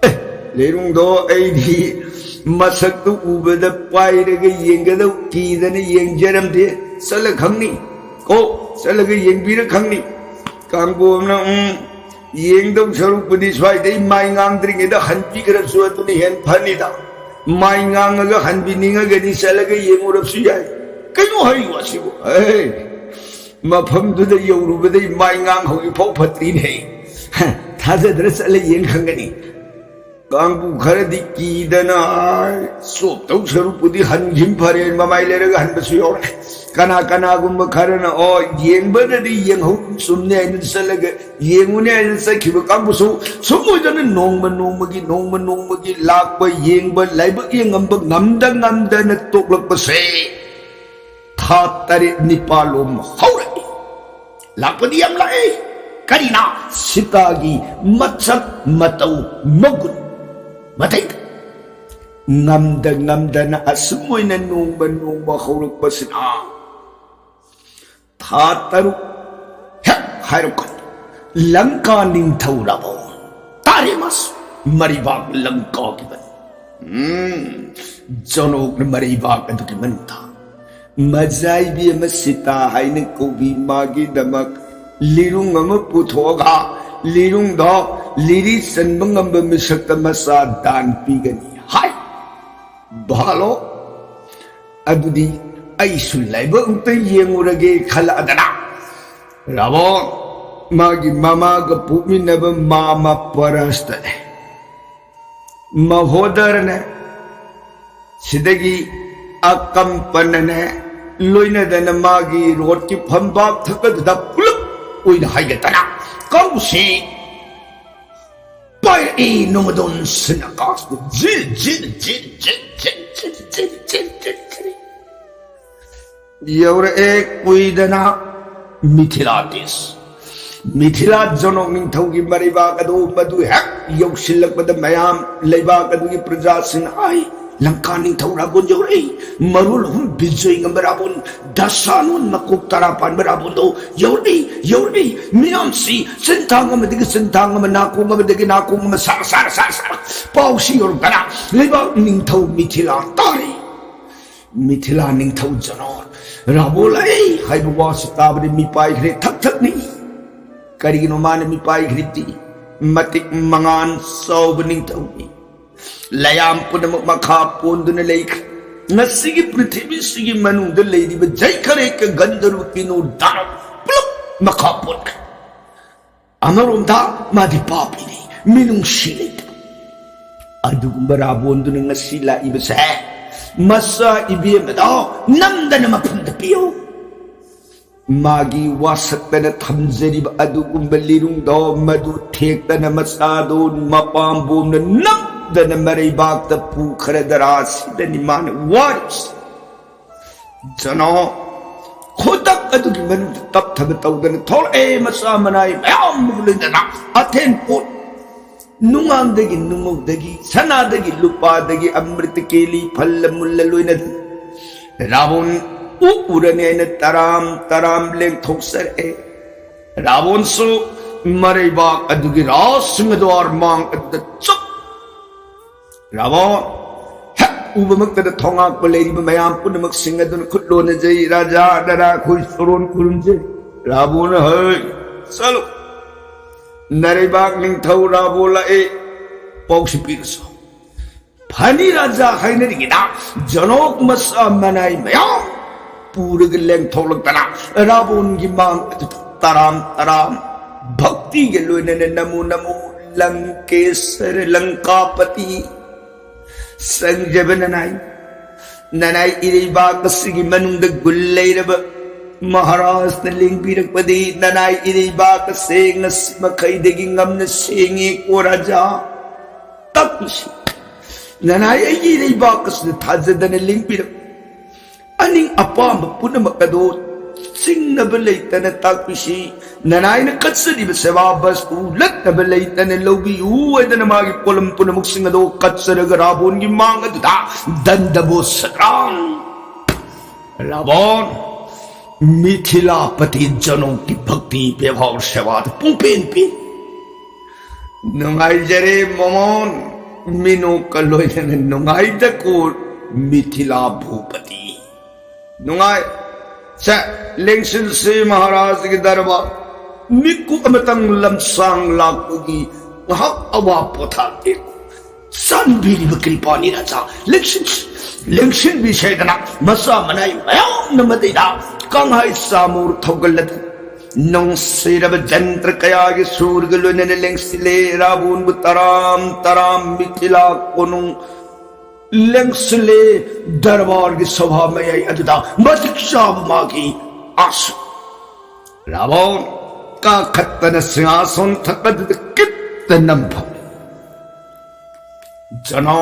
ꯑꯦ, ꯂꯩꯔꯨꯡꯗꯣ, ꯑꯩꯗꯤ ꯃꯁꯛꯇꯨ ꯎꯕꯗ ꯄꯥꯏꯔꯒ ꯌꯦꯡꯒꯗꯧ ꯀꯤꯗꯅ ꯌꯦꯡꯖꯔꯝꯗꯦ꯫ ꯆꯠꯂ ꯈꯪꯅꯤ꯫ ꯀꯣ, ꯆꯠꯂꯒ ꯌꯦꯡꯕꯤꯔ ꯈꯪꯅꯤ꯫ ꯀꯥꯡꯕꯣꯝꯅ, "ꯎꯝ, ꯌꯦꯡꯗꯧ ꯁꯔꯨꯛꯄꯨꯗꯤ ꯁ꯭ꯋꯥꯏꯗꯩ ꯃꯥꯏ ꯉꯥꯡꯗ꯭ꯔꯤꯉꯩꯗ ꯍꯟꯕꯤꯈ꯭ꯔꯁꯨ ꯑꯗꯨꯅ ꯍꯦꯟ ꯐꯅꯤꯗ꯫ ꯃꯥꯏ ꯉꯥꯡꯉꯒ ꯍꯟꯕꯤꯅꯤꯡꯉꯒꯗꯤ ꯆꯠꯂꯒ ꯌꯦꯡꯉꯨꯔꯁꯨ ꯌꯥꯏ꯫ ꯀꯩꯅꯣ ꯍꯥꯏꯔꯤꯕ ꯑꯁꯤꯕꯨ? ꯑꯦ, ꯃꯐꯝꯗꯨꯗ ꯌꯧꯔꯨꯕꯗꯩ ꯃꯥꯏ ꯉꯥꯡ ꯍꯧꯖꯤꯛ ꯐꯥꯎ ꯐꯠꯇ꯭ꯔꯤꯅꯦ꯫ ꯊꯥꯖꯗ꯭ꯔ ꯆꯠꯂ ꯌꯦꯡ ꯈꯪꯒꯅꯤ꯫" ꯀꯥꯡꯕꯨ ꯈꯔꯗꯤ ꯀꯤꯗꯅ, "ꯆꯣꯞꯇꯧ ꯁꯔꯨꯛꯄꯨꯗꯤ ꯍꯟꯈꯤꯕ ꯐꯔꯦ, ꯃꯃꯥꯏ ꯂꯩꯔꯒ ꯍꯟꯕꯁꯨ ꯌꯥꯎꯔꯦ꯫" ꯀꯅꯥ ꯀꯅꯥꯒꯨꯝꯕ ꯈꯔꯅ, "ꯑꯣ, ꯌꯦꯡꯕꯗꯗꯤ ꯌꯦꯡꯍꯧ ꯆꯨꯝꯅꯦ" ꯍꯥꯏꯅ ꯆꯠꯂꯒ ꯌꯦꯡꯉꯨꯅꯦ ꯍꯥꯏꯅ ꯆꯠꯈꯤꯕ ꯀꯥꯡꯕꯨꯁꯨ ꯁꯨꯝ ꯑꯣꯏꯗꯅ ꯅꯣꯡꯃ ꯅꯣꯡꯃꯒꯤ, ꯅꯣꯡꯃ ꯅꯣꯡꯃꯒꯤ ꯂꯥꯛꯄ, ꯌꯦꯡꯕ, ꯂꯥꯏꯕꯛ ꯌꯦꯡꯉꯝꯕ ꯉꯝꯗ ꯉꯝꯗꯅ ꯇꯣꯛꯂꯛꯄꯁꯦ ꯊꯥ ꯇꯔꯦꯠ ꯅꯤꯄꯥꯜ ꯂꯣꯝ ꯍꯧꯔꯛꯏ꯫ ꯂꯥꯛꯄꯗꯤ ꯌꯥꯝ ꯂꯥꯛꯏ꯫ ꯀꯔꯤꯅ? ꯁꯤꯇꯥꯒꯤ ꯃꯁꯛ ꯃꯇꯧ ꯃꯒꯨꯟ ꯃꯇꯩ ꯉꯝꯗ ꯉꯝꯗꯅ ꯑꯁꯨꯝ ꯑꯣꯏꯅ ꯅꯣꯡꯃ ꯅꯣꯡꯃ ꯍꯧꯔꯛꯄꯁꯤꯅ ꯊꯥ ꯇꯔꯨꯛ ꯍꯦꯛ ꯍꯥꯏꯔꯛꯀꯅꯤ꯫ ꯂꯪꯀꯥ ꯅꯤꯡꯊꯧ ꯔꯥꯕꯣꯟ, ꯇꯥꯔꯦꯃꯁ, ꯃꯔꯩꯕꯥꯛ ꯂꯪꯀꯥꯒꯤ ꯃꯅꯤ꯫ ꯎꯝ, ꯖꯣꯅꯣꯛꯅ ꯃꯔꯩꯕꯥꯛ ꯑꯗꯨꯒꯤ ꯃꯅꯨꯡꯗ ꯃꯖꯥꯏꯕꯤ ꯑꯃ ꯁꯤꯇꯥ ꯍꯥꯏꯅ ꯀꯧꯕꯤ ꯃꯥꯒꯤꯗꯃꯛ ꯂꯤꯔꯨꯡ ꯑꯃ ꯄꯨꯊꯣꯛꯑꯒ, ꯂꯤꯔꯨꯡꯗꯣ ꯂꯤꯔꯤ ꯆꯟꯕ ꯉꯝꯕ ꯃꯤꯁꯛꯇ ꯃꯆꯥ ꯗꯥꯟ ꯄꯤꯒꯅꯤ ꯍꯥꯏ꯫ ꯚꯥꯂꯣ, ꯑꯗꯨꯗꯤ ꯑꯩꯁꯨ ꯂꯥꯏꯕꯛ ꯑꯝꯇ ꯌꯦꯡꯉꯨꯔꯒꯦ ꯈꯜꯂꯛꯑꯗꯅ, ꯔꯥꯕꯣꯟ ꯃꯥꯒꯤ ꯃꯃꯥꯒ ꯄꯣꯛꯃꯤꯟꯅꯕ ꯃꯥꯃ ꯄꯔꯁꯇꯅꯦ, ꯃꯍꯣꯗꯔꯅꯦ, ꯁꯤꯗꯒꯤ ꯑꯀꯝꯄꯅꯅꯦ, ꯂꯣꯏꯅꯗꯅ ꯃꯥꯒꯤ ꯔꯣꯠꯀꯤ ꯐꯝꯕꯥꯛ ꯊꯛꯀꯗꯨꯗ ꯄꯨꯂꯞ ꯑꯣꯏꯅ ꯍꯥꯏꯒꯠꯇꯅ ꯀꯧꯁꯤ꯫ ꯄꯥꯏꯔꯛꯏ ꯅꯣꯡꯃꯗꯣꯟ ꯁꯤꯟ ꯑꯀꯥꯁꯇ ꯖꯤꯜ ꯖꯤꯜ ꯖꯤꯜ ꯖꯤꯜ ꯖꯤꯜ ꯖꯤꯜ ꯖꯤꯜ ꯖꯤꯜ ꯖꯤꯜ ꯖꯤꯜ꯫ ꯌꯧꯔꯛꯑꯦ ꯀꯨꯏꯗꯅ ꯃꯤꯊꯤꯂꯥꯇꯤꯁ꯫ ꯃꯤꯊꯤꯂꯥ ꯖꯅꯣꯛ ꯅꯤꯡꯊꯧꯒꯤ ꯃꯔꯩꯕꯥꯛ ꯑꯗꯨ ꯃꯗꯨ ꯍꯦꯛ ꯌꯧꯁꯤꯜꯂꯛꯄꯗ ꯃꯌꯥꯝ ꯂꯩꯕꯥꯛ ꯑꯗꯨꯒꯤ ꯄ꯭ꯔꯖꯥꯁꯤꯡꯅ, "ꯑꯩ, ꯂꯪꯀꯥ ꯅꯤꯡꯊꯧ ꯔꯥꯕꯣꯟ ꯌꯧꯔꯛꯏ, ꯃꯔꯣꯜ ꯑꯍꯨꯝ ꯕꯤꯖꯣꯏ ꯉꯝꯕ ꯔꯥꯕꯣꯟ, ꯗꯁꯥꯅꯣꯟ ꯃꯀꯣꯛ ꯇꯔꯥ ꯄꯥꯟꯕ ꯔꯥꯕꯣꯟꯗꯣ ꯌꯧꯔꯛꯏ, ꯌꯧꯔꯛꯏ, ꯃꯤꯌꯥꯝꯁꯤ ꯆꯤꯟꯊꯥꯡ ꯑꯃꯗꯒꯤ ꯆꯤꯟꯊꯥꯡ ꯑꯃ, ꯅꯥꯀꯣꯡ ꯑꯃꯗꯒꯤ ꯅꯥꯀꯣꯡ ꯑꯃ ꯁꯥꯔ ꯁꯥꯔ ꯁꯥꯔ ꯁꯥꯔ ꯄꯥꯎꯁꯤ ꯌꯧꯔꯛꯇꯅ ꯂꯩꯕꯥꯛ ꯅꯤꯡꯊꯧ ꯃꯤꯊꯤꯂꯥ ꯇꯥꯔꯦ꯫ ꯃꯤꯊꯤꯂꯥ ꯅꯤꯡꯊꯧ ꯖꯅꯣꯛ ꯔꯥꯕꯣꯟ ꯂꯥꯛꯏ ꯍꯥꯏꯕ ꯋꯥꯁꯤ ꯇꯥꯕꯗ ꯃꯤꯄꯥꯏꯈ꯭ꯔꯦ ꯊꯛ ꯊꯛꯅꯤ꯫ ꯀꯔꯤꯒꯤꯅꯣ ꯃꯥꯅ ꯃꯤꯄꯥꯏꯈ꯭ꯔꯤꯕꯗꯤ? ꯃꯇꯤꯛ ꯃꯉꯥꯜ ꯆꯥꯎꯕ ꯅꯤꯡꯊꯧꯅꯤ꯫ ꯂꯩꯌꯥꯝ ꯄꯨꯝꯅꯃꯛ ꯃꯈꯥ ꯄꯣꯟꯗꯨꯅ ꯂꯩꯈ꯭ꯔꯦ꯫ ꯉꯁꯤꯒꯤ ꯄ꯭ꯔꯤꯊꯤꯕꯤꯁꯤꯒꯤ ꯃꯅꯨꯡꯗ ꯂꯩꯔꯤꯕ ꯖꯩꯈꯔꯦꯛꯀ ꯒꯟꯙꯔꯕ ꯀꯤꯅꯣ ꯗꯥꯅꯕ ꯄꯨꯂꯞ ꯃꯈꯥ ꯄꯣꯟꯈ꯭ꯔꯦ꯫ ꯑꯃꯔꯣꯝꯗ ꯃꯥꯗꯤ ꯄꯥꯄꯤꯅꯤ, ꯃꯤꯅꯨꯡꯁꯤ ꯂꯩꯇꯕ꯫ ꯑꯗꯨꯒꯨꯝꯕ ꯔꯥꯕꯣꯟꯗꯨꯅ ꯉꯁꯤ ꯂꯥꯛꯏꯕꯁꯦ, ꯃꯆꯥ ꯏꯕꯦꯝꯃꯗꯣ ꯅꯝꯗꯅ ꯃꯐꯝꯗ ꯄꯤꯌꯨ꯫ ꯃꯥꯒꯤ ꯋꯥꯁꯛꯇꯅ ꯊꯝꯖꯔꯤꯕ ꯑꯗꯨꯒꯨꯝꯕ ꯂꯤꯔꯨꯡꯗꯣ ꯃꯗꯨ ꯊꯦꯛꯇꯅ ꯃꯆꯥꯗꯣ ꯃꯄꯥꯝꯕꯣꯝꯅ ꯅꯝꯗꯅ ꯃꯔꯩꯕꯥꯛꯇ ꯄꯨꯈ꯭ꯔꯗꯔꯥ ꯁꯤꯗꯅꯤ ꯃꯥꯅ ꯋꯥꯔꯤꯕꯁꯦ꯫ ꯖꯅꯣꯛ ꯈꯨꯗꯛ ꯑꯗꯨꯒꯤ ꯃꯅꯨꯡꯗ ꯇꯞꯊꯕ ꯇꯧꯗꯅ ꯊꯣꯛꯂꯛꯑꯦ, ꯃꯆꯥ ꯃꯅꯥꯏ ꯃꯌꯥꯝ ꯑꯃꯒ ꯂꯣꯏꯅꯅ꯫ ꯑꯊꯦꯟ ꯄꯣꯠ, ꯅꯨꯡꯉꯥꯡꯗꯒꯤ, ꯅꯨꯡꯉꯧꯗꯒꯤ, ꯁꯅꯥꯗꯒꯤ, ꯂꯨꯄꯥꯗꯒꯤ, ꯑꯃ꯭ꯔꯤꯇ ꯀꯦꯂꯤ, ꯐꯜꯂ ꯃꯨꯜꯂ ꯂꯣꯏꯅ ꯔꯥꯕꯣꯟ ꯎ ꯎꯔꯅꯤ ꯍꯥꯏꯅ ꯇꯔꯥꯝ ꯇꯔꯥꯝ ꯂꯦꯡꯊꯣꯛꯆꯔꯛꯑꯦ꯫ ꯔꯥꯕꯣꯟꯁꯨ ꯃꯔꯩꯕꯥꯛ ꯑꯗꯨꯒꯤ ꯔꯥꯖꯁꯤꯡꯍ ꯗ꯭ꯋꯥꯔ ꯃꯥꯡ ꯑꯗꯨꯗ ꯆꯞ ꯔꯥꯕꯣꯟ ꯍꯦꯛ ꯎꯕꯃꯛꯇꯗ ꯊꯣꯉꯥꯛꯄ ꯂꯩꯔꯤꯕ ꯃꯌꯥꯝ ꯄꯨꯝꯅꯃꯛꯁꯤꯡ ꯑꯗꯨꯅ ꯈꯨꯠ ꯂꯣꯟꯅꯖꯩ, "ꯔꯥꯖꯥ, ꯅꯅꯥ ꯑꯩꯈꯣꯏ ꯁꯣꯔꯣꯟ ꯈꯨꯔꯨꯝꯖꯩ꯫" ꯔꯥꯕꯣꯟꯅ, "ꯍꯩ, ꯆꯠꯂꯨ, ꯅꯔꯩꯕꯥꯛ ꯅꯤꯡꯊꯧ ꯔꯥꯕꯣꯟ ꯂꯥꯛꯑꯦ, ꯄꯥꯎꯁꯤ ꯄꯤꯔꯨꯁꯣ꯫" ꯐꯅꯤ ꯔꯥꯖꯥ ꯍꯥꯏꯅꯔꯤꯉꯩꯗ ꯖꯅꯣꯛ ꯃꯆꯥ ꯃꯅꯥꯏ ꯃꯌꯥꯝ ꯄꯨꯔꯒ ꯂꯦꯡꯊꯣꯛꯂꯛꯇꯅ ꯔꯥꯕꯣꯟꯒꯤ ꯃꯥꯡ ꯑꯗꯨꯗ ꯇꯔꯥꯝ ꯇꯔꯥꯝ ꯚꯛꯇꯤꯒ ꯂꯣꯏꯅꯅ ꯅꯃꯣ ꯅꯃꯣ ꯂꯪꯀꯦꯁꯔ ꯂꯪꯀꯥꯄꯇꯤ꯫ ꯆꯪꯖꯕ ꯅꯅꯥꯏ, ꯅꯅꯥꯏ ꯏꯔꯩꯕꯥꯛ ꯑꯁꯤꯒꯤ ꯃꯅꯨꯡꯗ ꯒꯨꯟ ꯂꯩꯔꯕ ꯃꯍꯥꯔꯥꯖꯅ ꯂꯦꯡꯕꯤꯔꯛꯄꯗꯤ ꯅꯅꯥꯏ ꯏꯔꯩꯕꯥꯛ ꯑꯁꯦ ꯉꯁꯤ ꯃꯈꯩꯗꯒꯤ ꯉꯝꯅ ꯁꯦꯡꯉꯦꯀꯣ ꯔꯥꯖꯥ꯫ ꯇꯞꯅ ꯁꯦꯡꯉꯦ꯫ ꯅꯅꯥꯏ ꯑꯩꯒꯤ ꯏꯔꯩꯕꯥꯛ ꯑꯁꯤꯗ ꯊꯥꯖꯗꯅ ꯂꯦꯡꯕꯤꯔꯛ ꯑꯅꯤꯡ ꯑꯄꯥꯝꯕ ꯄꯨꯝꯅꯃꯛ ꯑꯗꯨ ꯆꯤꯡꯅꯕ ꯂꯩꯇꯅ ꯇꯥꯛꯄꯤꯁꯤ꯫ ꯅꯅꯥꯏꯅ ꯀꯠꯆꯔꯤꯕ ꯁꯦꯕꯥ ꯕꯁꯄꯨ ꯂꯠꯅꯕ ꯂꯩꯇꯅ ꯂꯧꯕꯤꯌꯨ ꯍꯥꯏꯗꯅ ꯃꯥꯒꯤ ꯄꯣꯠꯂꯝ ꯄꯨꯝꯅꯃꯛꯁꯤꯡ ꯑꯗꯣ ꯀꯠꯆꯔꯒ ꯔꯥꯕꯣꯟꯒꯤ ꯃꯥꯡ ꯑꯗꯨꯗ ꯗꯟꯗꯕꯣ ꯁꯇ꯭ꯔꯥꯡ꯫ ꯔꯥꯕꯣꯟ, ꯃꯤꯊꯤꯂꯥꯄꯇꯤ ꯖꯅꯣꯛꯀꯤ ꯚꯛꯇꯤ ꯕꯦꯚꯥꯔ ꯁꯦꯕꯥꯗ ꯄꯨꯡꯄꯦꯟ ꯄꯦꯟ꯫ ꯅꯨꯡꯉꯥꯏꯖꯔꯦ ꯃꯣꯃꯣꯟ, ꯃꯤꯅꯣꯛꯀ ꯂꯣꯏꯅꯅ ꯅꯨꯡꯉꯥꯏꯗꯀꯣ ꯃꯤꯊꯤꯂꯥ ꯚꯨꯄꯇꯤ꯫ ꯅꯨꯡꯉꯥꯏ꯫ ꯁꯦ, ꯂꯦꯡꯁꯤꯟꯁꯤ ꯃꯍꯥꯔꯥꯖꯒꯤ ꯗꯔꯕꯥꯔ꯫ ꯃꯤꯀꯨꯞ ꯑꯃꯇꯪ ꯂꯝꯁꯥꯡ ꯂꯥꯛꯄꯒꯤ ꯉꯥꯏꯍꯥꯛ ꯑꯋꯥ ꯄꯣꯊꯥꯒꯦ꯫ ꯆꯥꯟꯕꯤꯔꯤꯕ ꯀ꯭ꯔꯤꯄꯥꯅꯤ ꯔꯥꯖꯥ, ꯂꯦꯡꯁꯤꯟ-, ꯂꯦꯡꯁꯤꯟꯕꯤꯁꯦꯗꯅ ꯃꯆꯥ ꯃꯅꯥꯏ ꯃꯌꯥꯝꯅ ꯃꯗꯩꯗ ꯀꯪꯍꯥꯏ ꯆꯥꯃꯨꯔ ꯊꯧꯒꯜꯂꯗꯨ ꯅꯨꯡꯁꯤꯔꯕ ꯖꯟꯇ꯭ꯔ ꯀꯌꯥꯒꯤ ꯁꯨꯔꯒ ꯂꯣꯏꯅꯅ ꯂꯦꯡꯁꯤꯜꯂꯦ꯫ ꯔꯥꯕꯣꯟꯕꯨ ꯇꯔꯥꯝ ꯇꯔꯥꯝ ꯃꯤꯊꯤꯂꯥ ꯀꯣꯅꯨꯡ ꯂꯦꯡꯁꯤꯜꯂꯦ꯫ ꯗꯔꯕꯥꯔꯒꯤ ꯁꯚꯥ ꯃꯌꯥꯏ ꯑꯗꯨꯗ ꯃꯇꯤꯛ ꯆꯥꯕ ꯃꯥꯒꯤ ꯑꯥꯁꯟ꯫ ꯔꯥꯕꯣꯟ ꯀꯥꯈꯠꯇꯅ ꯁꯤꯡꯍꯥꯁꯣꯟ ꯊꯛ ꯑꯗꯨꯗ ꯀꯤꯠꯇ ꯅꯝꯐꯝ꯫ ꯖꯅꯣ,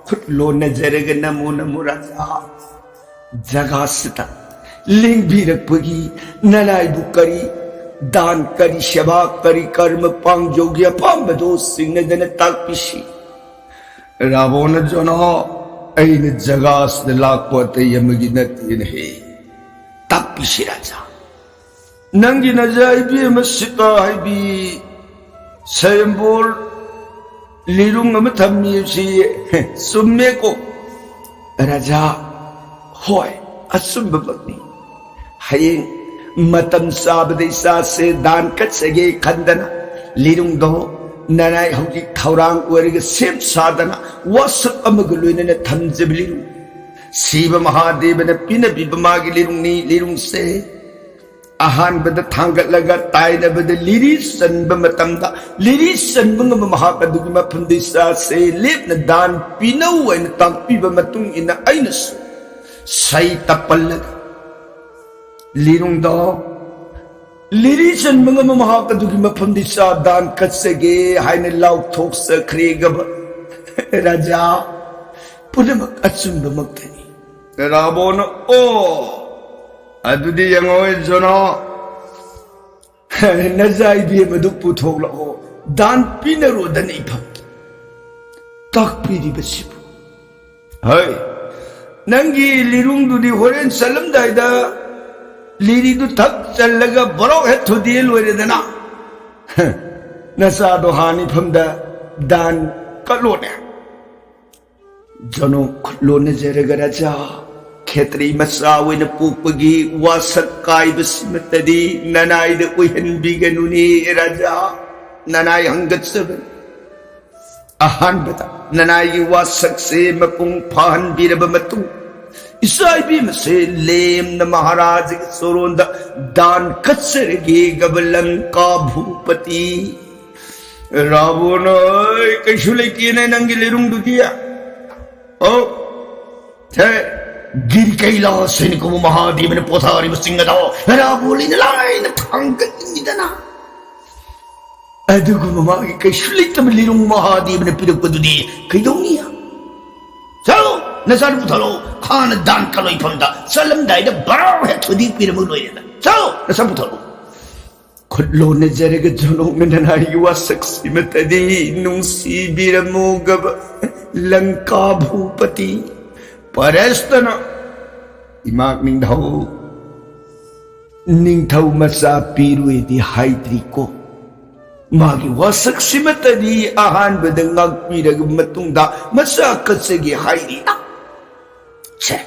ꯈꯨꯠ ꯂꯣꯟꯅꯖꯔꯒ ꯅꯃꯣ ꯅꯃꯣ ꯔꯥꯖꯥ꯫ ꯖꯒꯥꯁꯤꯗ ꯂꯦꯡꯕꯤꯔꯛꯄꯒꯤ ꯅꯅꯥꯏꯕꯨ ꯀꯔꯤ ꯗꯥꯟ, ꯀꯔꯤ ꯁꯦꯕꯥ, ꯀꯔꯤ ꯀꯔꯃ ꯄꯥꯡꯖꯧꯒꯦ ꯑꯄꯥꯝꯕꯗꯣ ꯁꯤꯡꯅꯗꯅ ꯇꯥꯛꯄꯤꯁꯤ꯫ ꯔꯥꯕꯣꯟꯅ ꯖꯅꯣ, ꯑꯩꯅ ꯖꯒꯥꯁꯤꯗ ꯂꯥꯛꯄ ꯑꯇꯩ ꯑꯃꯒꯤ ꯅꯠꯇꯦꯅꯦꯍꯦ꯫ ꯇꯥꯛꯄꯤꯁꯤ ꯔꯥꯖꯥ꯫ ꯅꯪꯒꯤ ꯅꯖꯥ ꯏꯕꯦꯝꯃ ꯁꯤꯇꯥ ꯍꯥꯏꯕꯤ ꯁꯌꯝꯕꯣꯔ ꯂꯤꯔꯨꯡ ꯑꯃ ꯊꯝꯃꯤ ꯍꯥꯏꯕꯁꯤ ꯆꯨꯝꯃꯦꯀꯣ? ꯔꯥꯖꯥ, ꯍꯣꯏ, ꯑꯆꯨꯝꯕꯃꯛꯅꯤ꯫ ꯍꯌꯦꯡ ꯃꯇꯝ ꯆꯥꯕꯗ ꯏꯆꯥꯁꯦ ꯗꯥꯟ ꯀꯠꯆꯒꯦ ꯈꯟꯗꯅ ꯂꯤꯔꯨꯡꯗꯣ ꯅꯅꯥꯏ ꯍꯧꯖꯤꯛ ꯊꯧꯔꯥꯡ ꯑꯣꯏꯔꯒ ꯁꯦꯝ ꯁꯥꯗꯅ ꯋꯥꯁꯛ ꯑꯃꯒ ꯂꯣꯏꯅꯅ ꯊꯝꯖꯕ ꯂꯤꯔꯨꯡ꯫ ꯁꯤꯕ ꯃꯍꯥꯗꯦꯕꯅ ꯄꯤꯅꯕꯤꯕ ꯃꯥꯒꯤ ꯂꯤꯔꯨꯡꯅꯤ꯫ ꯂꯤꯔꯨꯡꯁꯦ ꯑꯍꯥꯟꯕꯗ ꯊꯥꯡꯒꯠꯂꯒ ꯇꯥꯏꯅꯕꯗ ꯂꯤꯔꯤ ꯆꯟꯕ ꯃꯇꯝꯗ, ꯂꯤꯔꯤ ꯆꯟꯕ ꯉꯝꯕ ꯃꯍꯥꯛ ꯑꯗꯨꯒꯤ ꯃꯐꯝꯗ ꯏꯆꯥꯁꯦ ꯂꯦꯞꯅ ꯗꯥꯟ ꯄꯤꯅꯧ ꯍꯥꯏꯅ ꯇꯥꯛꯄꯤꯕ ꯃꯇꯨꯡ ꯏꯟꯅ ꯑꯩꯅꯁꯨ ꯁꯩ ꯇꯞꯄꯜꯂꯒ ꯂꯤꯔꯨꯡꯗꯣ ꯂꯤꯔꯤ ꯆꯟꯕ ꯉꯝꯕ ꯃꯍꯥꯛ ꯑꯗꯨꯒꯤ ꯃꯐꯝꯗ ꯏꯆꯥ ꯗꯥꯟ ꯀꯠꯆꯒꯦ ꯍꯥꯏꯅ ꯂꯥꯎꯊꯣꯛꯆꯈ꯭ꯔꯦꯒꯕ꯫ ꯔꯥꯖꯥ, ꯄꯨꯝꯅꯃꯛ ꯑꯆꯨꯝꯕꯃꯛꯇꯅꯤ꯫ ꯔꯥꯕꯣꯟꯅ, ꯑꯣ, ꯑꯗꯨꯗꯤ ꯌꯦꯡꯉꯣ, ꯖꯣꯅꯣ, ꯅꯆꯥ ꯏꯕꯦꯝ ꯑꯗꯨ ꯄꯨꯊꯣꯛꯂꯛꯑꯣ, ꯗꯥꯟ ꯄꯤꯅꯔꯣꯗꯅ ꯏꯐꯝ ꯇꯥꯛꯄꯤꯔꯤꯕꯁꯤꯕꯨ꯫ ꯍꯣꯏ, ꯅꯪꯒꯤ ꯂꯤꯔꯨꯡꯗꯨꯗꯤ ꯍꯣꯔꯦꯟ ꯆꯠꯂꯝꯗꯥꯏꯗ ꯂꯤꯔꯤꯗꯨ ꯊꯛ ꯆꯜꯂꯒ ꯕꯣꯔꯣꯛ ꯍꯦꯛ ꯊꯨꯗꯦꯛꯑ ꯂꯣꯏꯔꯦꯗꯅ꯫ ꯅꯆꯥꯗꯣ ꯍꯥꯟꯅ ꯏꯐꯝꯗ ꯗꯥꯟ ꯀꯠꯂꯣꯅꯦ꯫ ꯖꯣꯅꯣ ꯈꯨꯠ ꯂꯣꯟꯅꯖꯔꯒ, ꯔꯥꯖꯥ, ꯈꯦꯇ꯭ꯔꯤ ꯃꯆꯥ ꯑꯣꯏꯅ ꯄꯣꯛꯄꯒꯤ ꯋꯥꯁꯛ ꯀꯥꯏꯕꯁꯤꯃꯠꯇꯗꯤ ꯅꯅꯥꯏꯗ ꯑꯣꯏꯍꯟꯕꯤꯒꯅꯨꯅꯦ, ꯔꯥꯖꯥ꯫ ꯅꯅꯥꯏ ꯍꯪꯒꯠꯆꯕꯅꯤ꯫ ꯑꯍꯥꯟꯕꯗ ꯅꯅꯥꯏꯒꯤ ꯋꯥꯁꯛꯁꯦ ꯃꯄꯨꯡ ꯐꯥꯍꯟꯕꯤꯔꯕ ꯃꯇꯨꯡ, ꯏꯆꯥ ꯏꯕꯦꯝꯃꯁꯦ ꯂꯦꯝꯅ ꯃꯍꯥꯔꯥꯖꯒꯤ ꯆꯣꯔꯣꯟꯗ ꯗꯥꯟ ꯀꯠꯆꯔꯒꯦ, ꯒꯕ ꯂꯪꯀꯥ ꯚꯨꯄꯇꯤ꯫ ꯔꯥꯕꯣꯟ, ꯑꯣꯏ, ꯀꯩꯁꯨ ꯂꯩꯇꯦꯅꯦ ꯅꯪꯒꯤ ꯂꯤꯔꯨꯡꯗꯨꯗꯤ꯫ ꯑꯣ, ꯁꯦ, ꯒꯤꯔꯤ ꯀꯩꯂꯥꯁ ꯍꯥꯏꯅ ꯀꯧꯕ ꯃꯍꯥꯗꯦꯕꯅ ꯄꯣꯊꯥꯔꯤꯕ ꯆꯤꯡ ꯑꯗꯣ ꯔꯥꯕꯣꯟ ꯂꯩꯅ ꯂꯥꯏꯅ ꯊꯥꯡꯒꯠꯂꯤꯗꯅ꯫ ꯑꯗꯨꯒꯨꯝꯕ ꯃꯥꯒꯤ ꯀꯩꯁꯨ ꯂꯩꯇꯕ ꯂꯤꯔꯨꯡ ꯃꯍꯥꯗꯦꯕꯅ ꯄꯤꯔꯛꯄꯗꯨꯗꯤ ꯀꯩꯗꯧꯅꯤ? ꯆꯠꯂꯣ, ꯅꯆꯥꯗꯨ ꯄꯨꯊꯣꯔꯛꯑꯣ꯫ ꯍꯥꯟꯅ ꯗꯥꯟ ꯀꯠꯂꯣ ꯏꯐꯝꯗ꯫ ꯆꯠꯂꯝꯗꯥꯏꯗ ꯕꯔꯥꯎ ꯍꯦꯛ ꯊꯨꯗꯦꯛꯄꯤꯔꯝꯃ ꯂꯣꯏꯔꯦꯗ꯫ ꯆꯠꯂꯣ, ꯅꯆꯥ ꯄꯨꯊꯣꯔꯛꯑꯣ꯫ ꯈꯨꯠ ꯂꯣꯟꯅꯖꯔꯒ ꯖꯣꯅꯣꯡꯅ ꯅꯅꯥꯏꯒꯤ ꯋꯥꯁꯛꯁꯤꯃꯇꯗꯤ ꯅꯨꯡꯁꯤꯕꯤꯔꯝꯃꯨꯒꯕ ꯂꯪꯀꯥ ꯚꯨꯄꯇꯤ꯫ ꯄꯔꯦꯁꯇꯅ, ꯏꯃꯥ ꯅꯤꯡꯊꯧ, ꯅꯤꯡꯊꯧ ꯃꯆꯥ ꯄꯤꯔꯨꯏꯗꯤ ꯍꯥꯏꯗ꯭ꯔꯤꯀꯣ꯫ ꯃꯥꯒꯤ ꯋꯥꯁꯛꯁꯤꯃꯇꯗꯤ ꯑꯍꯥꯟꯕꯗ ꯉꯥꯛꯄꯤꯔꯕ ꯃꯇꯨꯡꯗ ꯃꯆꯥ ꯀꯠꯆꯒꯦ ꯍꯥꯏꯔꯤꯅ꯫ ꯁꯦ,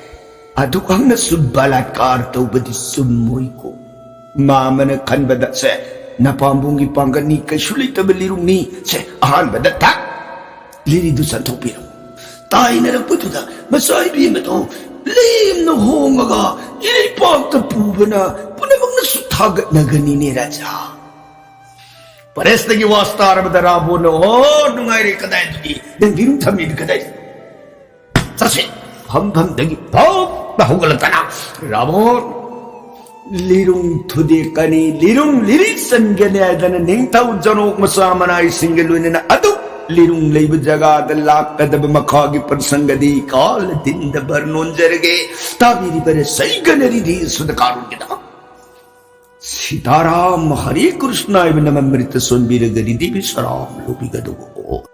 ꯑꯗꯨꯛ ꯍꯛꯅꯁꯨ ꯕꯂꯥꯠꯀꯥꯔ ꯇꯧꯕꯗꯤ ꯆꯨꯝꯃꯣꯏꯀꯣ꯫ ꯃꯥ ꯑꯃꯅ ꯈꯟꯕꯗ, ꯁꯦ, ꯅꯄꯥꯝꯕꯣꯝꯒꯤ ꯄꯥꯡꯒꯜꯅꯤ, ꯀꯩꯁꯨ ꯂꯩꯇꯕ ꯂꯤꯔꯨꯡꯅꯤ꯫ ꯁꯦ, ꯑꯍꯥꯟꯕꯗ ꯊꯛ, ꯂꯤꯔꯤꯗꯨ ꯆꯟꯊꯣꯛꯄꯤꯔꯝꯃꯨ꯫ ꯇꯥꯏꯅꯔꯛꯄꯗꯨꯗ ꯃꯆꯥ ꯏꯕꯦꯝꯃꯗꯣ ꯂꯦꯝꯅ ꯍꯣꯡꯉꯒ ꯏꯔꯩꯄꯥꯛꯇ ꯄꯨꯕꯅ ꯄꯨꯝꯅꯃꯛꯅꯁꯨ ꯊꯥꯒꯠꯅꯒꯅꯤꯅꯦ, ꯔꯥꯖꯥ꯫ ꯄꯔꯦꯁꯇꯒꯤ ꯋꯥꯁ ꯇꯥꯔꯕꯗ ꯔꯥꯕꯣꯟꯅ, "ꯑꯣ, ꯅꯨꯡꯉꯥꯏꯔꯦ, ꯀꯗꯥꯏꯗꯒꯤ? ꯅꯪ ꯂꯤꯔꯨꯡ ꯊꯝꯃꯤꯗꯨ ꯀꯗꯥꯏꯗ?" ꯆꯠꯁꯤ꯫ ꯐꯝꯐꯝꯗꯒꯤ ꯐꯧꯗ ꯍꯧꯒꯠꯂꯛꯇꯅ, "ꯔꯥꯕꯣꯟ, ꯂꯤꯔꯨꯡ ꯊꯨꯗꯦꯛꯀꯅꯤ, ꯂꯤꯔꯨꯡ ꯂꯤꯔꯤ ꯆꯟꯒꯅꯤ" ꯍꯥꯏꯗꯅ ꯅꯤꯡꯊꯧ ꯖꯣꯅꯣꯡ ꯃꯆꯥ ꯃꯅꯥꯏꯁꯤꯡꯒ ꯂꯣꯏꯅꯅ ꯑꯗꯨꯛ ꯂꯤꯔꯨꯡ ꯂꯩꯕ ꯖꯒꯥꯗ ꯂꯥꯛꯀꯗꯕ ꯃꯈꯥꯒꯤ ꯄ꯭ꯔꯁꯪꯒꯗꯤ ꯀꯥꯂ ꯇꯤꯟꯗ ꯕꯔꯅꯣꯟꯖꯔꯒꯦ꯫ ꯇꯥꯕꯤꯔꯤꯕꯔꯦ ꯁꯩꯒꯅꯔꯤꯗꯤ ꯁꯨꯗ ꯀꯥꯔꯨꯒꯦꯗ꯫ ꯁꯤꯇꯥꯔꯥꯝ ꯍꯔꯦ ꯀ꯭ꯔꯤꯁꯅ ꯍꯥꯏꯕ ꯅꯃ ꯑꯃ꯭ꯔꯤꯇ ꯁꯣꯟꯕꯤꯔꯒ ꯔꯤꯗꯤꯕꯤ ꯁꯔꯥꯝ ꯂꯧꯕꯤꯒꯗꯧꯕ꯫